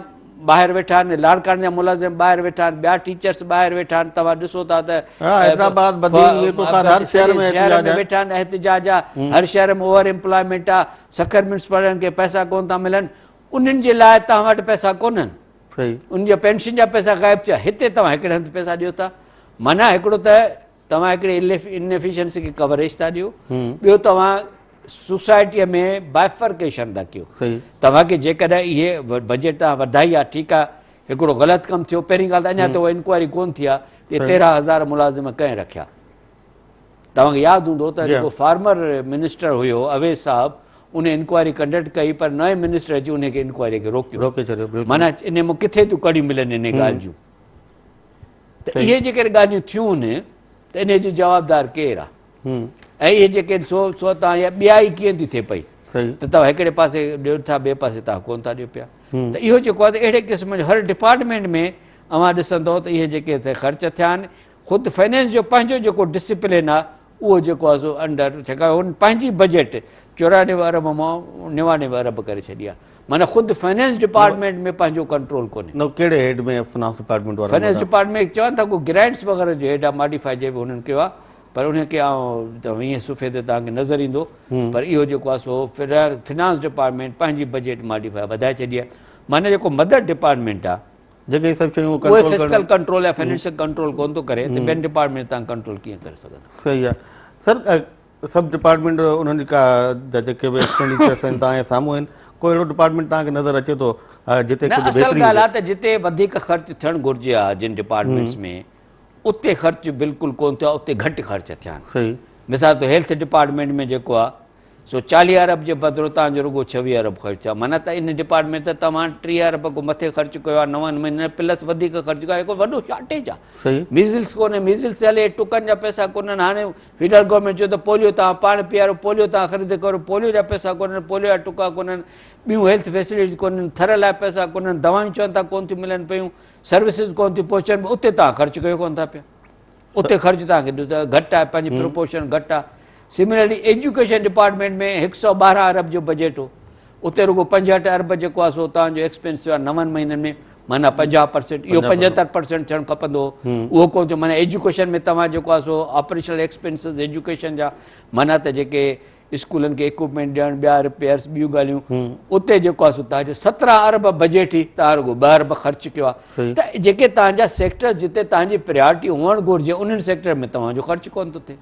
ٻاهر ويٺا آهن لاڙڪاڻي جا ملازم ٻاهر ويٺا آهن ٻيا ٽيچرس ٻاهر ويٺا آهن توهان ڏسو ٿا ته حيدرآباد بدين ميرپورخاص هر شهر ۾ شهر ۾ ويٺا آهن احتجاج آهي هر شهر ۾ اوور امپلائمينٽ آهي سکر ميونسپالٽين کي پئسا ڪون ٿا ملن انهن جي لاء توهان وٽ پئسا ڪونهن ان جا پينشن جا پئسا غائب ٿيا هتي توهان هڪڙي هنڌ پئسا ڏيو ٿا معنيٰ هڪڙو ته توهان هڪڙي انفيشنسي کي ڪوريج ٿا ڏيو ٻيو توهان سوسائٽيء ۾ بائفرڪيشن ٿا ڪيو توهان کي جيڪڏهن اهي بجيٽ توهان وڌائي آهي ٺيڪ آهي هڪڙو غلط ڪم ٿيو پهرين ڳالهه ته اڃا ته اها انڪوائري ڪون ٿي آهي ته 13000 ملازم ڪنهن رکيا توهان کي ياد هوندو ته جيڪو فارمر منسٽر هيو اويس صاحب ان انڪوائري ڪنڊڪٽ ڪئي پر نئين منسٽر اچي ان کي انڪوائري کي روڪيو روڪي ڇڏيو بلڪل معنيٰ ان مان ڪٿي ٿيون ڪڙيون ملن ان ڳالهه جون ته اهي جيڪڏهن ڳالهيون ٿيون ته ان جو جوابدار ڪير آهي ۽ اهي جيڪي سو سو تان يا ٻيا ئي ڪيئن ٿي ٿئي پئي ته توهان هڪڙي پاسي ڏيو ٿا ٻئي پاسي توهان ڪون ٿا ڏيو پيا ته اهو جيڪو آهي اهڙي قسم جو هر ڊپارٽمينٽ ۾ اوهان ڏسندو ته اهي جيڪي خرچ ٿيا آهن خود فنانس جو پنهنجو جيڪو ڊسپلين آهي اهو جيڪو آهي سو انڊر ڇاڪاڻ هن پنهنجي بجيٽ 94 ارب مان 99 ارب ڪري ڇڏي آهي معنيٰ خود فنانس ڊپارٽمينٽ ۾ پنهنجو ڪنٽرول ڪونهي. نه ڪهڙي هيڊ ۾ فنانس ڊپارٽمينٽ وارن فنانس ڊپارٽمينٽ چون ٿا ڪو گرانٽس وغيره جو هيڊ آهي ماڊيفائي جي به هنن ڪيو آهي پر انهي کي آئون ته ويهين صفحي تي توهان کي نظر ايندو پر اهو جيڪو آهي سو فنانس ڊپارٽمينٽ پنهنجي بجيٽ ماڊيفائي وڌائي ڇڏي آهي معنيٰ جيڪو مدر ڊپارٽمينٽ آهي جيڪي هي سڀ شيون ڪنٽرول ڪرڻ. اهي فسڪل ڪنٽرول يا فنانشل ڪنٽرول ڪونه ٿو ڪري ته ٻين ڊپارٽمينٽ تان ڪنٽرول ڪيئن ڪري سگهندو. صحيح آهي سر سڀ ڊپارٽمينٽ انهن جي ڪا جا جيڪي به ايڪسپينڊيچرس آهن توهان جي سامهون آهن ڪو اهڙو ڊپارٽمينٽ توهان کي نظر اچي ٿو جتي نه ڪجهه اصل بهتري ڳالهه هجي. آهي ته جتي وڌيڪ خرچ ٿيڻ گهرجي ها جن ڊپارٽمينٽس ۾ اتي خرچ بلڪل ڪونه ٿيو آهي اتي گهٽ خرچ ٿيا آهن صحيح. مثال طور هيلٿ ڊپارٽمينٽ ۾ جيڪو آهي سو 40 ارب جي بدرو توهان جو رڳو 26 ارب خرچ ٿيو آهي معنيٰ ته ان ڊپارٽمينٽ ته توهان 30 ارب کان مٿي خرچ ڪيو آهي نون مهينن پلس وڌيڪ خرچ ڪيو آهي هڪ وڏو شارٽيج آهي ميزلس ڪونهي ميزلس هلي ٽڪن جا پئسا ڪونهن هاڻي فيڊرل گورنمينٽ چيو ته پوليو توهان پاڻ پيارو پوليو توهان خريد ڪريو پوليو جا پئسا ڪونهن پوليو جا ٽڪا ڪونهن ٻيون هيلٿ فيسلٽيز ڪونهن ٿر لاء پئسا ڪونهن دوائون چون ٿا ڪون ٿيون ملن پيون سروسز ڪون ٿيون پهچن اتي توهان خرچ ڪيو ڪون ٿا پيا اتي خرچ توهان کي گهٽ آهي پنهنجي پروپورشن گهٽ آهي سملرلي ايجوڪيشن ڊپارٽمينٽ ۾ 112 ارب جو بجيٽ هو اتي رڳو 65 ارب جيڪو آهي سو توهان جو ايڪسپينس ٿيو آهي نون مهينن ۾ معنيٰ 50% اهو 75% ٿيڻ کپندو هو اهو ڪونه ٿيو معنيٰ ايجوڪيشن ۾ توهان جيڪو آهي سو آپريشنل ايڪسپينسز ايجوڪيشن جا معنيٰ ته جيڪي اسڪولن کي اڪوپمينٽ ڏيڻ ٻيا رپيئرس ٻيون ڳالهيون اتي جيڪو آهي سو توهان جو 17 ارب بجيٽ هئي توهان رڳو 2 ارب خرچ ڪيو آهي ته جيڪي توهان جا سيڪٽرز جتي توهان جي پريارٽي هئڻ گهرجي انهن سيڪٽر ۾ توهان جو خرچ ڪونه ٿو ٿئي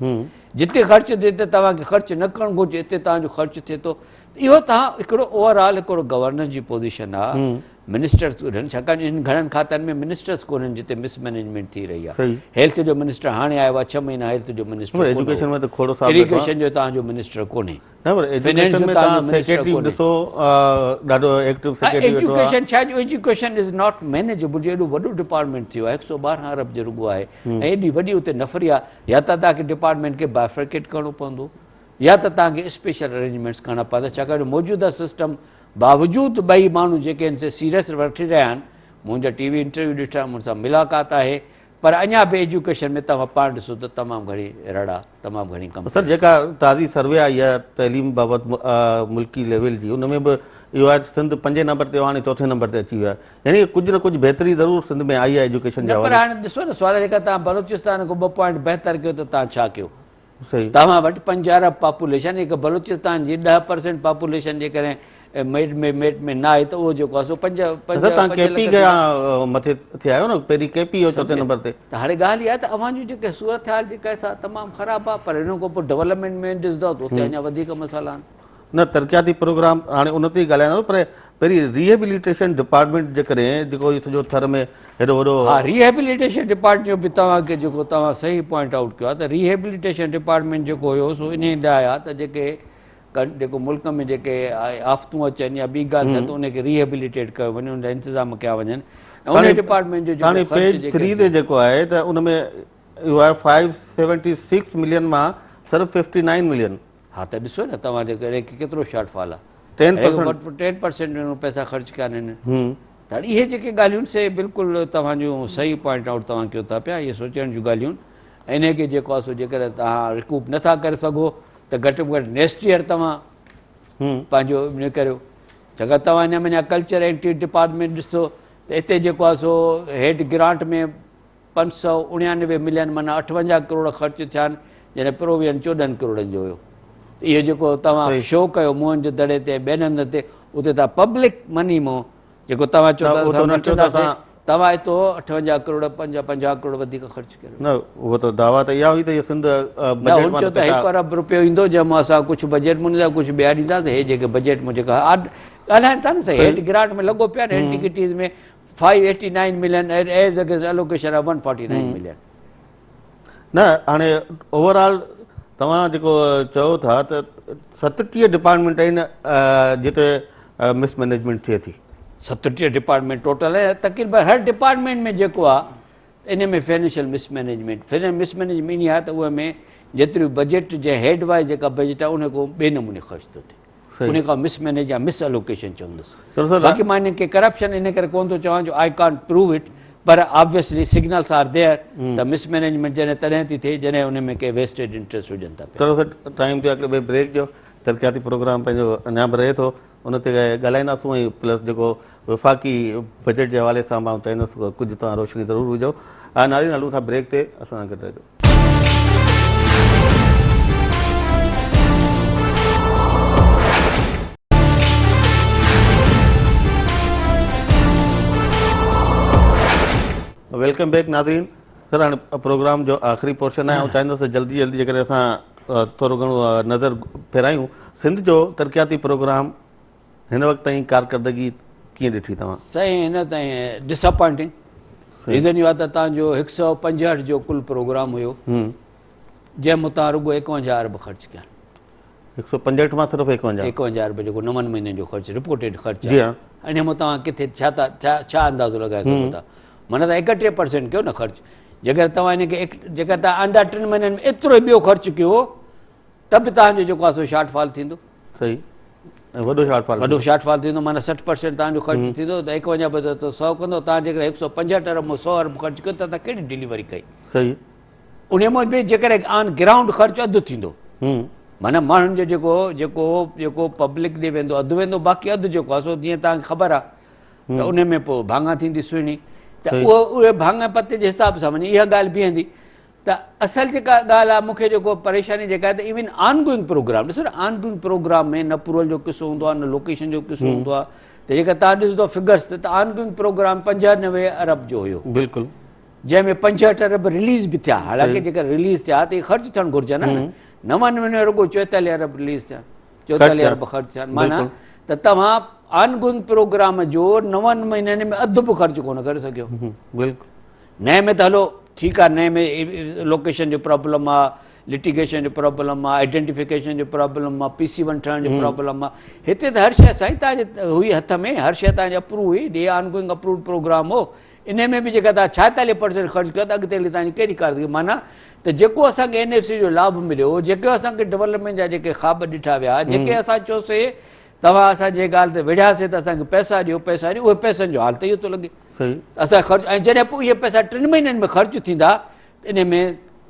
جتي خرچ ٿئي ته توهان کي خرچ نه ڪرڻ گهرجي اتي توهان جو خرچ ٿئي ٿو اهو توهان هڪڙو اوور آل هڪڙو گورننس جي پوزيشن آهي منسٽرز ڪونهن ڇاڪاڻ انهن گهڻن کاتن ۾ منسٽرز ڪونهن جتي مس مئنيجمينٽ ٿي رهي آهي هيلٿ جو منسٽر هاڻي آيو آهي 6 مهينا هيلٿ جو منسٽر ايجوڪيشن ۾ ته کوڙ صاحب اريگيشن جو توهان جو منسٽر ڪونهي نه پر ايجوڪيشن ۾ توهان سيڪريٽري ڏسو ڏاڍو ايڪٽو سيڪريٽري ويٺو آهي ايجوڪيشن ڇا جو ايجوڪيشن is not manageable جو ايڏو وڏو ڊپارٽمينٽ ٿيو آهي 112 ارب جو رڳو آهي ۽ ايڏي وڏي اتي نفري آهي يا ته توهان کي ڊپارٽمينٽ کي بائفرڪيٽ ڪرڻو پوندو يا ته توهان کي اسپيشل ارينجمينٽس ڪرڻا پوندا ڇاڪاڻ جو موجوده سسٽم باوجود ٻئي ماڻهو جيڪي هن سي سيريس وٺي رهيا آهن، منهنجا ٽي وي انٽرويو ڏٺا، مون سان ملاقات آهي، پر اڃا به ايجوڪيشن ۾ توهان پاڻ ڏسو ته تمام گهڻي رڙ آ، تمام گهڻي سر ڪمپلينٽس جيڪا آهن. تازي سروي آئي آهي تعليم بابت ملڪي ليول جي ان ۾ به اهو آهي ته سنڌ پنجين نمبر تي هو هاڻي چوٿين نمبر تي اچي ويو آهي يعني ڪجهه نه ڪجهه بهتري ضرور سنڌ ۾ آئي آهي ايجوڪيشن جي نه پر حوالي هاڻي ڏسو نه سوال جيڪا توهان بلوچستان کان ٻه پوائنٽ بهتر ڪيو ته توهان ڇا ڪيو؟ صحيح. توهان وٽ 5 ارب پاپوليشن هڪ بلوچستان جي 10% پاپوليشن جيڪڏهن ميٽ ۾ ميٽ ۾ نه آهي ته اهو جيڪو آهي سو پنج پنج سر توهان پنج ڪي پي لک کي مٿي ٿيا آهيو نه پهرين ڪي پي هو چوٿين نمبر تي. ته هاڻي ڳالهه اها آهي ته اوهان جون جيڪي صورتحال جيڪا آهي سا تمام خراب آهي پر ان کان پوء ڊولپمينٽ ۾ ڏسندؤ ته اتي اڃا وڌيڪ مسئلا آهن. نه ترقياتي پروگرام هاڻي ان تي ئي ڳالهائينداسون پر پهرين ريهيبليٽيشن ڊپارٽمينٽ جي ڪري جيڪو هي سڄو ٿر ۾ هيڏو وڏو. ها ريهيبليٽيشن ڊپارٽمينٽ جو به توهان کي جيڪو توهان صحيح پوائنٽ آئوٽ ڪيو آهي ته ريهيبليٽيشن ڊپارٽمينٽ جيڪو هيو سو انهي لاء آهي ته جيڪي جيڪو ملڪ ۾ جيڪي آفتون اچن يا ٻي ڳالهه ٿئي ته ان کي ريهيبليٽيٽ ڪيو وڃي ان جا انتظام ڪيا وڃن ۽ انهي ڊپارٽمينٽ جو هاڻي جيڪو خرچ پيج جيڪي 3 تي جيڪو آهي ته ان ۾ اهو آهي 576 ملين مان صرف 59 ملين. ها ته ڏسو نه توهان جي ڪري ڪيترو شارٽ فال آ. 10%. 10% انهن پئسا خرچ ڪيا آهن هنن. ته هاڻي اهي جيڪي ڳالهيون سي بلڪل توهان جون صحيح پوائنٽ آئوٽ توهان ڪيو ٿا پيا اهي سوچڻ جون ڳالهيون ۽ انهي کي جيڪو آهي سو جيڪڏهن توهان ريڪوپ نه ٿا ڪري سگهو ته گهٽ ۾ گهٽ نيڪسٽ ايئر توهان پنهنجو ان ڪريو ڇاڪاڻ توهان اڃا مڃا ڪلچر اينڊ ڊپارٽمينٽ ڏسو ته اتي جيڪو آهي سو هيڊ گرانٽ ۾ 589 ملين معنيٰ 58 ڪروڙ خرچ ٿيا آهن جڏهن پروويزن 14 ڪروڙن جو هيو ته اهو جيڪو توهان شو ڪيو موهن جو دڙي تي ۽ ٻين هنڌن تي اتي توهان پبلڪ مني مون جيڪو توهان چئو ٿا اسان وٺنداسين توهان اتو 58 ڪروڙ 50 ڪروڙ وڌيڪ خرچ ڪريو. نه اهو ته دعويٰ ته اها هئي ته اهو سنڌ نه بجيٽ هن مان چيو ته هڪ ارب رپيو ايندو جنهن مان اسان ڪجهه بجيٽ مان ڏينداسين ڪجهه ٻيا ڏينداسين هي جيڪي بجيٽ مان جيڪا ڳالهائن ٿا نه سائين هيڊ گرانٽ ۾ لڳو پيو آهي نه antiquities ۾ 589 million and as against allocation of 149 million. نه هاڻي اوور آل توهان جيڪو چئو ٿا ته 37 ڊپارٽمينٽ آهن جتي مس مئنيجمينٽ ٿئي ٿي. 37 ڊپارٽمينٽ ٽوٽل آهن تقريبن هر ڊپارٽمينٽ ۾ جيڪو آهي ان ۾ financial mismanagement financial mismanagement آهي ته اهي ۾ جيتري بجيٽ جي هيڊ وائز جيڪا بجيٽ آهي ان کان ٻئي نموني خرچ ٿو ٿئي. ان کان مس مينيج يا مس الوڪيشن چوندس باقي مان انهن کي ڪرپشن ان ڪري ڪون ٿو چوان جو I can't prove it per obviously signals are there ته مس مينيجمينٽ جڏهن تڏهن ٿي ٿئي جڏهن ان ۾ ڪي ويسٽيڊ انٽريسٽ هجن ٿا پيا. چلو سر ٽائيم ٿيو هڪڙي ٻئي بريڪ جو ترقياتي پروگرام پنهنجو اڃا به رهي ٿو ان تي ڳالهائينداسون ۽ پلس جيڪو وفاقي بجيٽ جي حوالي سان مان چاهيندس ڪجهه توهان روشني ضرور وجهو ناظرين هلون ٿا بريڪ تي اسان سان گڏ رهجو. Welcome back ناظرين سر هاڻي پروگرام جو آخري پورشن آهي آئون چاهيندس ته جلدي جلدي جيڪڏهن اسان ٿورو گهڻو نظر ڦيرايون سنڌ جو ترقياتي پروگرام هن وقت تائين ڪارڪردگي ڪيئن ڏٺي توهان؟ سائين هن تائين ڊس اپائنٽنگ ريزن اهو آهي ته تان جو 165 جو ڪل پروگرام هيو جنهن مون تان رڳو 51 ارب خرچ ڪيا. 165 مان صرف 51. 51 ارب جيڪو نون مهينن جو خرچ رپورٽيڊ خرچ آهي انهي مان توهان ڪٿي ڇا ٿا ڇا اندازو لڳائي سگهو ٿا معنيٰ توهان 31% ڪيو نه خرچ جيڪڏهن توهان ان کي جيڪڏهن توهان آندا ٽن مهينن ۾ ايترو ئي ٻيو خرچ ڪيو ته به توهان جو جيڪو آهي سو شارٽ فال ٿيندو. صحيح ۽ وڏو شارٽ فال وڏو شارٽ فال ٿيندو معنيٰ 60% توهان جو خرچ ٿيندو ته 51 بدل ته 100 ڪندو توهان جيڪڏهن 165 ارب مان 100 ارب خرچ ڪيو ته توهان ڪهڙي ڊليوري ڪئي. صحيح. انهي مان به جيڪڏهن آن گرائونڊ خرچ اڌ ٿيندو معنيٰ ماڻهن جو جيڪو جيڪو جيڪو پبلڪ ڏي ويندو اڌ ويندو باقي اڌ جيڪو آهي سو جيئن توهان کي خبر آهي ته انهي ۾ پوء ڀاڱا ٿيندي سهڻي ته اهو اهي ڀاڱا پتي جي حساب سان وڃي اها ڳالهه بيهندي ته اصل جيڪا ڳالهه آهي مون کي جيڪو پريشاني جيڪا آهي ته ايون آن گوئنگ پروگرام ڏسو نه آن گوئنگ پروگرام ۾ نه اپروول جو قصو هوندو آهي نه لوڪيشن جو قصو هوندو آهي ته جيڪا توهان ڏسندو فگرس ته آن گوئنگ پروگرام 95 ارب جو هيو بلڪل جنهن ۾ 65 ارب رليز به ٿيا حالانڪه جيڪا رليز ٿيا ته خرچ ٿيڻ گهرجن نه نون ۾ رڳو 44 ارب رليز ٿيا 44 ارب خرچ ٿيا معنيٰ ته توهان آن گوئنگ پروگرام جو نون مهينن ۾ اڌ به خرچ ڪونه ڪري سگهيو بلڪل نئين ۾ ته هلو ٺيڪ آ نئين ۾ لوڪيشن جو پرابلم آ لٽيگيشن جو پرابلم آ آئيڊينٽيفڪيشن جو پرابلم آ پي سي ون ٺهڻ جو پرابلم آ هتي ته هر شيء سائين توهان جي هئي هٿ ۾ هر شيء توهان جي اپروو هئي ڏي آن گوئنگ اپرووڊ پروگرام هو انهي ۾ به جيڪا توهان 46 پرسنٽ خرچ ڪيو ته اڳتي هلي توهان جي ڪهڙي ڪارڪردگي معنيٰ ته جيڪو اسان کي اين ايف سي جو لاڀ مليو جيڪي اسان کي ڊولپمينٽ جا جيڪي خواب ڏٺا ويا جيڪي اسان چيوسي توهان اسان جي ڳالهه تي وڙهياسي ته اسان کي پئسا ڏيو پئسا ڏيو اهي پئسن جو حال ته اهو ٿو لڳي اسان خرچ ۽ جڏهن پوء اهي پئسا ٽن مهينن ۾ خرچ ٿيندا ته ان ۾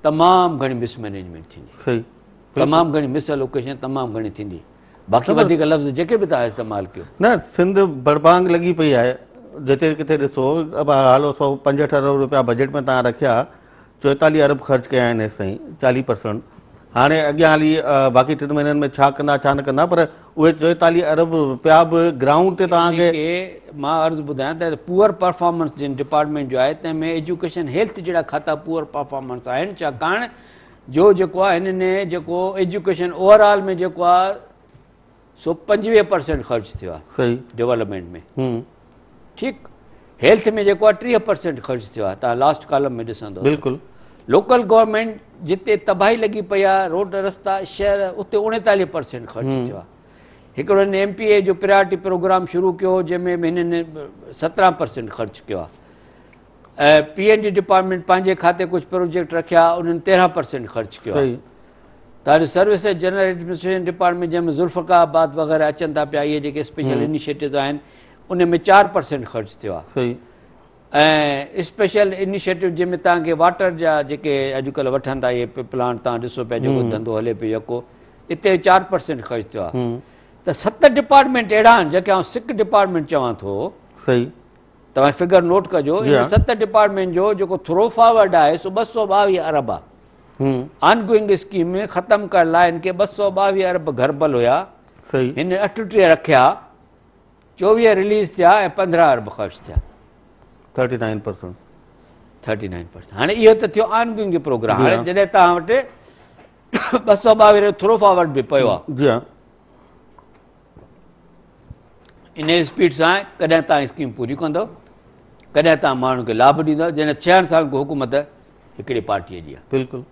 تمام گهڻي مس مئنيجمينٽ ٿيندي تمام گهڻي مس الوڪيشن تمام گهڻي ٿيندي باقي وڌيڪ لفظ جيڪي به توهان استعمال ڪيو. نه سنڌ بڙبانگ لڳي پئي آهي جتي ڪٿي ڏسو هالو 165 ارب روپيا بجيٽ ۾ توهان رکيا 44 ارب خرچ ڪيا آهن هيستائين 40 پرسنٽ هاڻي اڳيان هلي باقي ٽن مهينن ۾ ڇا ڪندا ڇا نه ڪندا پر اهي 44 ارب روپيا به گرائونڊ تي توهان کي مان عرض ٻڌايان ته پوئر پرفارمنس جن ڊپارٽمينٽ جو آهي تنهن ۾ ايجوڪيشن هيلٿ جهڙا کاتا پوئر پرفارمنس آهن ڇاڪاڻ جو جيڪو آهي هنن جيڪو ايجوڪيشن اوور آل ۾ جيڪو آهي سو 25 پرسنٽ خرچ ٿيو آهي صحيح ڊولپمينٽ ۾ ٺيڪ هيلٿ ۾ جيڪو آهي 30 پرسنٽ خرچ ٿيو آهي تان لاسٽ ڪالم ۾ ڏسندو بلڪل لوڪل گورنمينٽ جتي تباهي لڳي پئي آهي روڊ رستا شهر اتي 39 پرسنٽ خرچ ٿيو آهي هڪڙو هن ايم پي اي جو پريارٽي پروگرام شروع ڪيو جنهن ۾ هنن 17 پرسنٽ خرچ ڪيو آهي ۽ پي اين ڊي ڊپارٽمينٽ پنهنجي کاتي ڪجهه پروجيڪٽ رکيا انهن 13 پرسنٽ خرچ ڪيو آهي تان جو سروسز جنرل ايڊمنسٽريشن ڊپارٽمينٽ جنهن ۾ ذوالفقار آباد وغيره اچن ٿا پيا اهي جيڪي اسپيشل انيشيٽوز آهن ان ۾ 4% خرچ ٿيو آهي ۽ اسپيشل انيشيٽو جنهن ۾ توهان کي واٽر جا جيڪي اڄڪلهه وٺن ٿا اهي پلانٽ توهان ڏسو پيا جيڪو ڌنڌو هلي پيو يڪو اتي 4% خرچ ٿيو آهي ته ست ڊپارٽمينٽ اهڙا آهن جيڪي آئون سڪ ڊپارٽمينٽ چوان ٿو. توهان فگر نوٽ ڪجو ان ست ڊپارٽمينٽ جو جيڪو ٿرو فارورڊ آهي سو 222 ارب آهي. آن گوئنگ اسڪيم ختم ڪرڻ لاء هن کي 222 ارب گهربل هيا. هن 38 رکيا، 24 رليز ٿيا ۽ 15 ارب خرچ ٿيا. 39%. 39%. هاڻي اهو ته ٿيو آن گوئنگ پروگرام. هاڻي جڏهن توهان وٽ 222 جو ٿرو فارورڊ به پيو آهي. جي ها. ان اسپيڊ سان ڪڏهن توهان اسڪيم پوري ڪندو، ڪڏهن توهان ماڻهن کي لاڀ ڏيندو، جڏهن 66 سالن کان حڪومت هڪڙي پارٽيء جي آهي. بلڪل.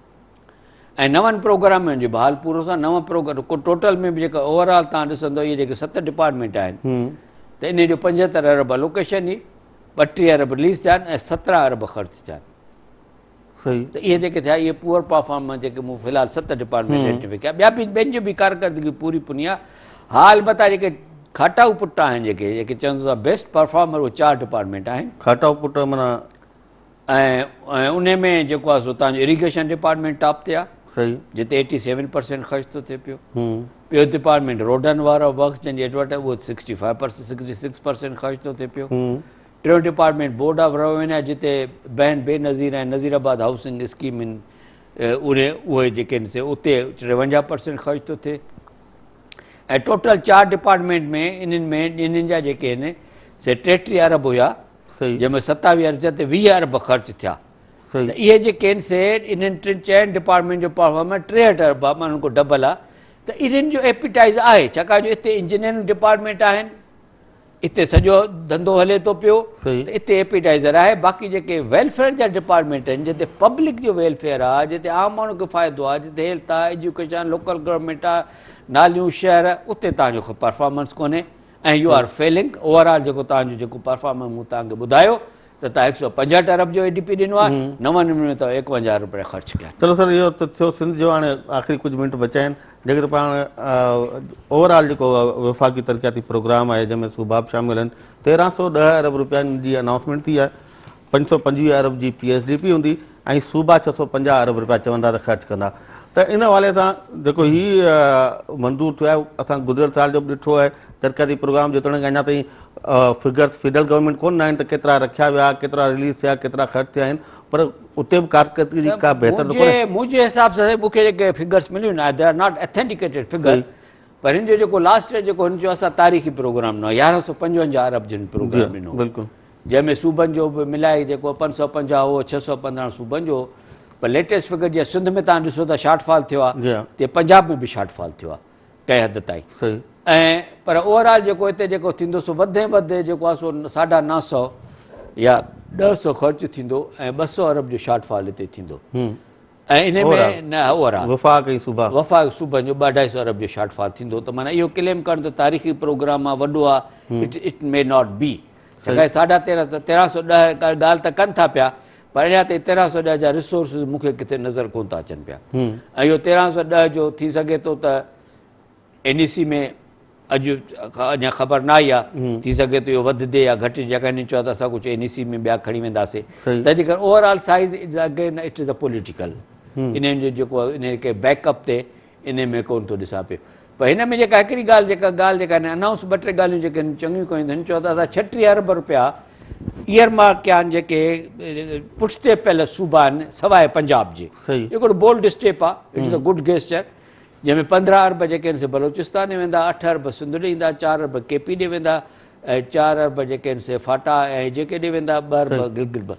۽ نون پروگرامن جو به حال پورو سان نون پروگرام ٽوٽل ۾ به جيڪا اوور آل توهان ڏسندو اهي جيڪي ست ڊپارٽمينٽ آهن ته انهي جو 75 ارب الوڪيشن هئي، 32 ارب رليز ٿيا آهن ۽ 17 ارب خرچ ٿيا آهن. ته اهي جيڪي ٿيا اهي پوئر پرفارمنس جيڪي مون في الحال ست ڊپارٽمينٽ آئيڊينٽيفائي ڪيا ٻيا به ٻين جي به ڪارڪردگي پوري پني آهي ها البته جيڪي کاٽائو پٽ آهن جيڪي جيڪي چون ٿا بيسٽ پرفارمر اهي چار ڊپارٽمينٽ آهن. کاٽائو پٽ معنيٰ ۽ انهي ۾ جيڪو آهي سو تان جو اريگيشن ڊپارٽمينٽ ٽاپ تي آهي صحيح جتي 87% خرچ ٿو ٿئي پيو. ٻيو ڊپارٽمينٽ روڊن وارو ورڪس جنهن جي ايڊورٽ اهو 65% 66% خرچ ٿو ٿئي پيو. ٽيون ڊپارٽمينٽ بورڊ آف روينيو آهي جتي بين بينظير ۽ نظير آباد هائوسنگ اسڪيم آهن اهي اهي جيڪي آهن سي اتي 53% خرچ ٿو ٿئي ۽ ٽوٽل چار ڊپارٽمينٽ ۾ انهن ۾ انهن جا جيڪي آهن سي 33 ارب هيا جنهن ۾ 27 ارب ٿيا ته 20 ارب خرچ ٿيا ته اهي جيڪي آهن سي انهن ٽن چئن ڊپارٽمينٽ جو پرفارمنس 63 ارب آهي معنيٰ ان کان ڊبل آهي ته انهن جو ايپيٽائز آهي ڇاڪاڻ جو اتي انجنيئرنگ ڊپارٽمينٽ آهن. اتي سڄو ڌنڌو هلي ٿو پيو ته اتي ايپيٽائزر آهي باقي جيڪي ويلفيئر جا ڊپارٽمينٽ آهن جتي پبلڪ جو ويلفيئر آهي جتي عام ماڻهو کي فائدو آهي جتي هيلٿ آهي ايجوڪيشن لوڪل گورنمينٽ آهي ناليون شهر اتي توهان جو پرفارمنس ڪونهي ۽ you are failing over all جيڪو توهان جو جيڪو پرفارمنس مون توهان کي ٻڌايو ته توهان هڪ سو پنجهٺ ارب جو اي ڊي پي ڏنو آهي نون ۾ توهان ايڪونجاهه ارب رپيا خرچ ڪيا آهن. چلو سر اهو ته ٿيو سنڌ جو هاڻي آخري ڪجهه منٽ بچيا آهن جيڪڏهن پاڻ اوور آل جيڪو وفاقي ترقياتي پروگرام آهي جنهن ۾ صوبا به شامل آهن 1310 ارب رپين جي انائونسمينٽ ٿي آهي 525 ارب جي پي ايس ڊي پي هوندي ۽ صوبا 650 ارب رپيا چون ٿا ته خرچ ڪندا ته ان حوالي سان جيڪو هي منظور ٿيو آهي اسان گذريل سال جو به ڏٺو آهي ترقياتي پروگرام جيتوڻيڪ اڃا تائين فگرس فيڊرل گورنمينٽ ڪونه آهن ته ڪيترا رکيا ويا ڪيترا رليز ٿيا ڪيترا خرچ ٿيا آهن پر اتي به ڪارڪردگي جي ڪا بهتر ته ڪونهي. منهنجي حساب سان سائين مون کي جيڪي فگرس مليون آهن they are not authenticated figure پر هن جو جيڪو لاسٽ ايئر جيڪو هن جو اسان تاريخي پروگرام ڏنو 1155 ارب جو هن پروگرام ڏنو بلڪل جنهن ۾ صوبن جو به ملائي جيڪو 550 هو 615 صوبن جو هو پر ليٽيسٽ فگر جيئن سنڌ ۾ تهان ڏسو ته شارٽ فال ٿيو آهي تيئن پنجاب ۾ به شارٽ فال ٿيو آهي ڪنهن حد تائين ۽ پر اوور آل جيڪو هتي جيڪو ٿيندو سو وڌ ۾ وڌ جيڪو آهي سو ساڍا نو سو يا 10 سو خرچ ٿيندو ۽ 200 ارب جو شارٽ فال هتي ٿيندو ۽ ان ۾ نه اوور آل وفاق ۽ صوبا وفاق صوبن جو ٻه اڍائي سو ارب جو شارٽ فال ٿيندو ته معنيٰ اهو ڪليم ڪرڻ ته تاريخي پروگرام آهي وڏو آهي it it may not be ڇاڪاڻ ساڍا تيرهن سو 1310 ڳالهه ته ڪن ٿا پيا پر اڃا تائين 1310 جا ريسورسز مون کي ڪٿي نظر ڪونه ٿا اچن پيا ۽ اهو 1310 جو ٿي سگهي ٿو ته اين اي سي ۾ اڄ اڃا خبر نه آئي آهي ٿي سگهي ٿو اهو وڌندي يا گهٽجي جيڪا هنن چيو ته اسان ڪجهه اين اي سي ۾ ٻيا کڻي وينداسين تنهن جي ڪري overall size is again it is a political انهن جو جيڪو انهن کي بيڪ اپ تي انهي ۾ ڪونه ٿو ڏسان پيو پر هن ۾ جيڪا هڪڙي ڳالهه جيڪا ڳالهه جيڪا هن انائونس ٻه ٽي ڳالهيون جيڪي هن چڱيون ڪيون هن چيو ته اسان 36 ارب روپيا ايئر مارڪ ڪيا آهن جيڪي پٺتي پيل صوبا آهن سواء پنجاب جي هڪڙو بولڊ اسٽيپ آهي it is a good gesture جنهن ۾ 15 ارب جيڪي آهن سي بلوچستان ڏي ويندا 8 ارب سنڌ ڏي ايندا 4 ارب ڪي پي ڏي ويندا ۽ 4 ارب جيڪي آهن سي فاٽا ۽ جيڪي ڏي ويندا 2 ارب گلگت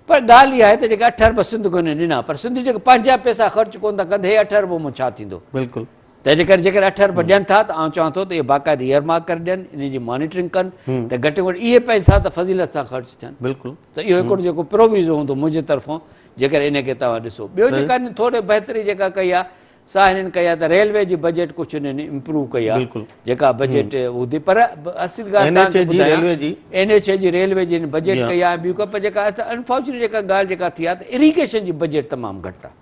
پر ڳالهه اها آهي ته جيڪي اٺ ارب سنڌ کي هنن ڏنا پر سنڌ جيڪي پنهنجا پئسا خرچ ڪونه ٿا ڪن ته هي اٺ ارب مان ڇا ٿيندو؟ بلڪل. تنهن جي ڪري جيڪڏهن اٺ ارب ڏين ٿا ته آئون چوان ٿو ته اهي باقاعدي ايئر مارڪ ڪري ڏين انهن جي مانيٽرنگ ڪن ته گهٽ ۾ گهٽ اهي پئسا ته فضيلت سان خرچ ٿين. بلڪل. ته اهو هڪڙو جيڪو پروويزو هوندو منهنجي طرفون جيڪڏهن انهي کي توهان ڏسو. ٻيو جيڪا هنن ٿوري بهتري جيڪا ڪئي آهي سا هنن ڪئي آهي ته ريلوي جي بجيٽ ڪجهه هنن امپروو ڪئي آهي جيڪا بجيٽ هوندي پر اصل ڳالهه توهان کي ٻڌايان اين ايڇ اي جي ريلوي جي هن بجيٽ ڪئي آهي ٻيون ڪا پر جيڪا انفارچونيٽ جيڪا ڳالهه جيڪا ٿي آهي ته اريگيشن جي بجيٽ تمام گهٽ آهي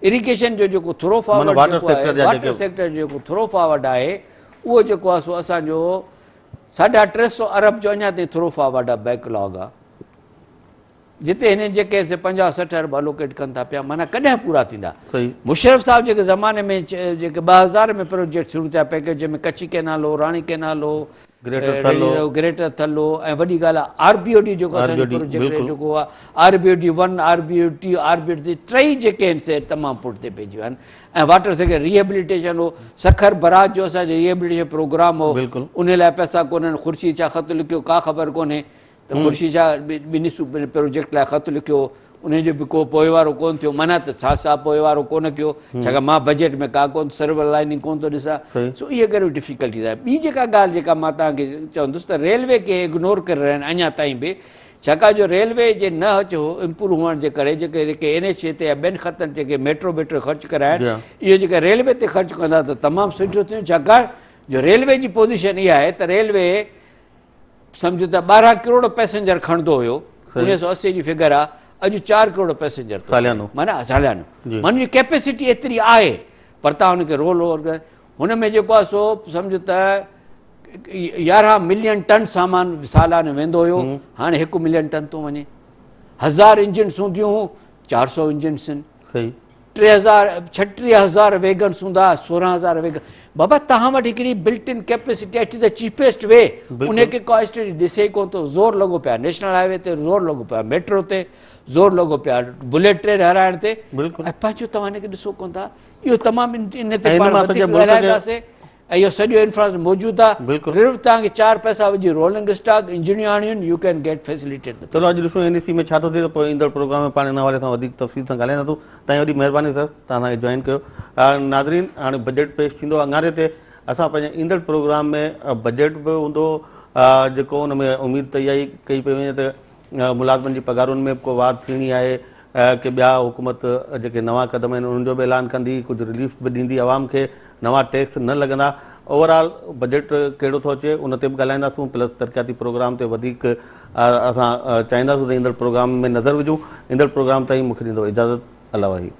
اريگيشن جو جيڪو ٿرو فارورڊ جيڪو آهي واٽر سيڪٽر جو جيڪو ٿرو فارورڊ آهي اهو جيڪو آهي سو اسان جو ساڍا ٽي سو ارب جو اڃا تائين ٿرو فارورڊ آهي بيڪ لاگ آهي جتي هنن جيڪي سي 50 60 ارب الوڪيٽ ڪن ٿا پيا معنيٰ ڪڏهن پورا ٿيندا. مشرف صاحب جيڪي زماني ۾ جيڪي 2000 ۾ پروجيڪٽ شروع ٿيا پيڪيج جنهن ۾ ڪچي ڪينال هو راڻي ڪينال هو گريٽر ٿل هو ۽ وڏي ڳالهه آر بي او ڊي جيڪو اسان جو پروجيڪٽ جيڪو آهي R B O D 1 R B O T R B O D ٽئي جيڪي آهن سي تمام پٺتي پئجي ويا آهن ۽ واٽر سيڪٽر ريهيبليٽيشن هو سکر براج جو اسان جو ريهيبليٽيشن پروگرام هو ان لاء پئسا ڪونهن خورشيد شاهه خط لکيو ڪا خبر ڪونهي ته خورشيد شاهه ٻنهي صوبن ۾ پروجيڪٽ لاء خط لکيو هو انهي جو به ڪو پوئوارو ڪونه ٿيو معنيٰ ته شاهه صاحب پوئوارو ڪونه ڪيو ڇاڪاڻ مان بجيٽ ۾ ڪا ڪونه سرور لائننگ ڪونه ٿو ڏسان سو اهي ڪهڙيون ڊفيڪلٽيز آهن ٻي جيڪا ڳالهه جيڪا مان توهان کي چوندس ته ريلوي کي اگنور ڪري رهيا آهن اڃا تائين به ڇاڪاڻ جو ريلوي جي نه امپروو هئڻ جي ڪري جيڪي جيڪي اين ايڇ اي تي يا ٻين خطن تي جيڪي ميٽرو ٻيٽرو خرچ ڪرايا آهن اهو جيڪا ريلوي تي خرچ ڪندا ته تمام سٺو ٿيندو ڇاڪاڻ جو ريلوي جي پوزيشن اها آهي ته ريلوي سمجهو ته 12 ڪروڙ پئسينجر کڻندو هيو 1980 جي فگر آ اڄ 4 ڪروڙ پئسينجر ٿو ساليانو معنيٰ ساليانو معنيٰ جي ڪيپيسٽي ايتري آهي پر تان هن کي رول اوور هن ۾ جيڪو آ سو سمجهو ته 11 ملين ٽن سامان سالانو ويندو هيو هاڻي 1 ملين ٽن ٿو وڃي هزار انجنس هونديون هون 400 انجنس آهن صحيح 3000 36000 ويگنس هوندا 16000 ويگن بابا تهان وٽ هڪڙي built in capacity it is the cheapest way ان کي ڪا اسٽڊي ڏسي ئي ڪون ٿو زور لڳو پيا نيشنل هاء وي تي زور لڳو پيا ميٽرو تي زور لڳو پيا بليٽ ٽرين هلائڻ تي بلڪل ۽ پنهنجو توهان ان کي ڏسو ڪون ٿا اهو تمام ان تي پاڻ وڌيڪ ڳالهائينداسين ۽ اهو سڄو انفراسٽرڪچر موجود آهي بلڪل صرف توهان کي چار پئسا وجهي رولنگ اسٽاڪ انجڻيون آڻيون you can get facilitate چلو اڄ ڏسون اين اي سي ۾ ڇا ٿو ٿئي ته پوء ايندڙ پروگرام ۾ پاڻ ان حوالي سان وڌيڪ تفصيل سان ڳالهائينداسون تائين وڏي مهرباني سر توهان اسان کي جوائن ڪيو ناظرين هاڻي بجيٽ پيش ٿيندو اڱاري تي اسان پنهنجي ايندڙ پروگرام ۾ بجيٽ به هوندو جيڪو ان ۾ اميد ته اها ئي ڪئي پئي وڃي ته ملازمن جي پگهارن ۾ به ڪو واڌ ٿيڻي آهي ڪي ٻيا حڪومت جيڪي نوان قدم آهن انهن جو به اعلان ڪندي ڪجهه رليف به ڏيندي عوام کي نوان ٽيڪس نه لڳندا اوور آل بجيٽ ڪهڙو ٿو اچي ان تي به ڳالهائينداسون پلس ترقياتي پروگرام تي وڌيڪ اسان چاهينداسون ته ايندڙ پروگرام ۾ نظر وجهون ايندڙ پروگرام تائين مونکي ڏيندو اجازت الله واهي.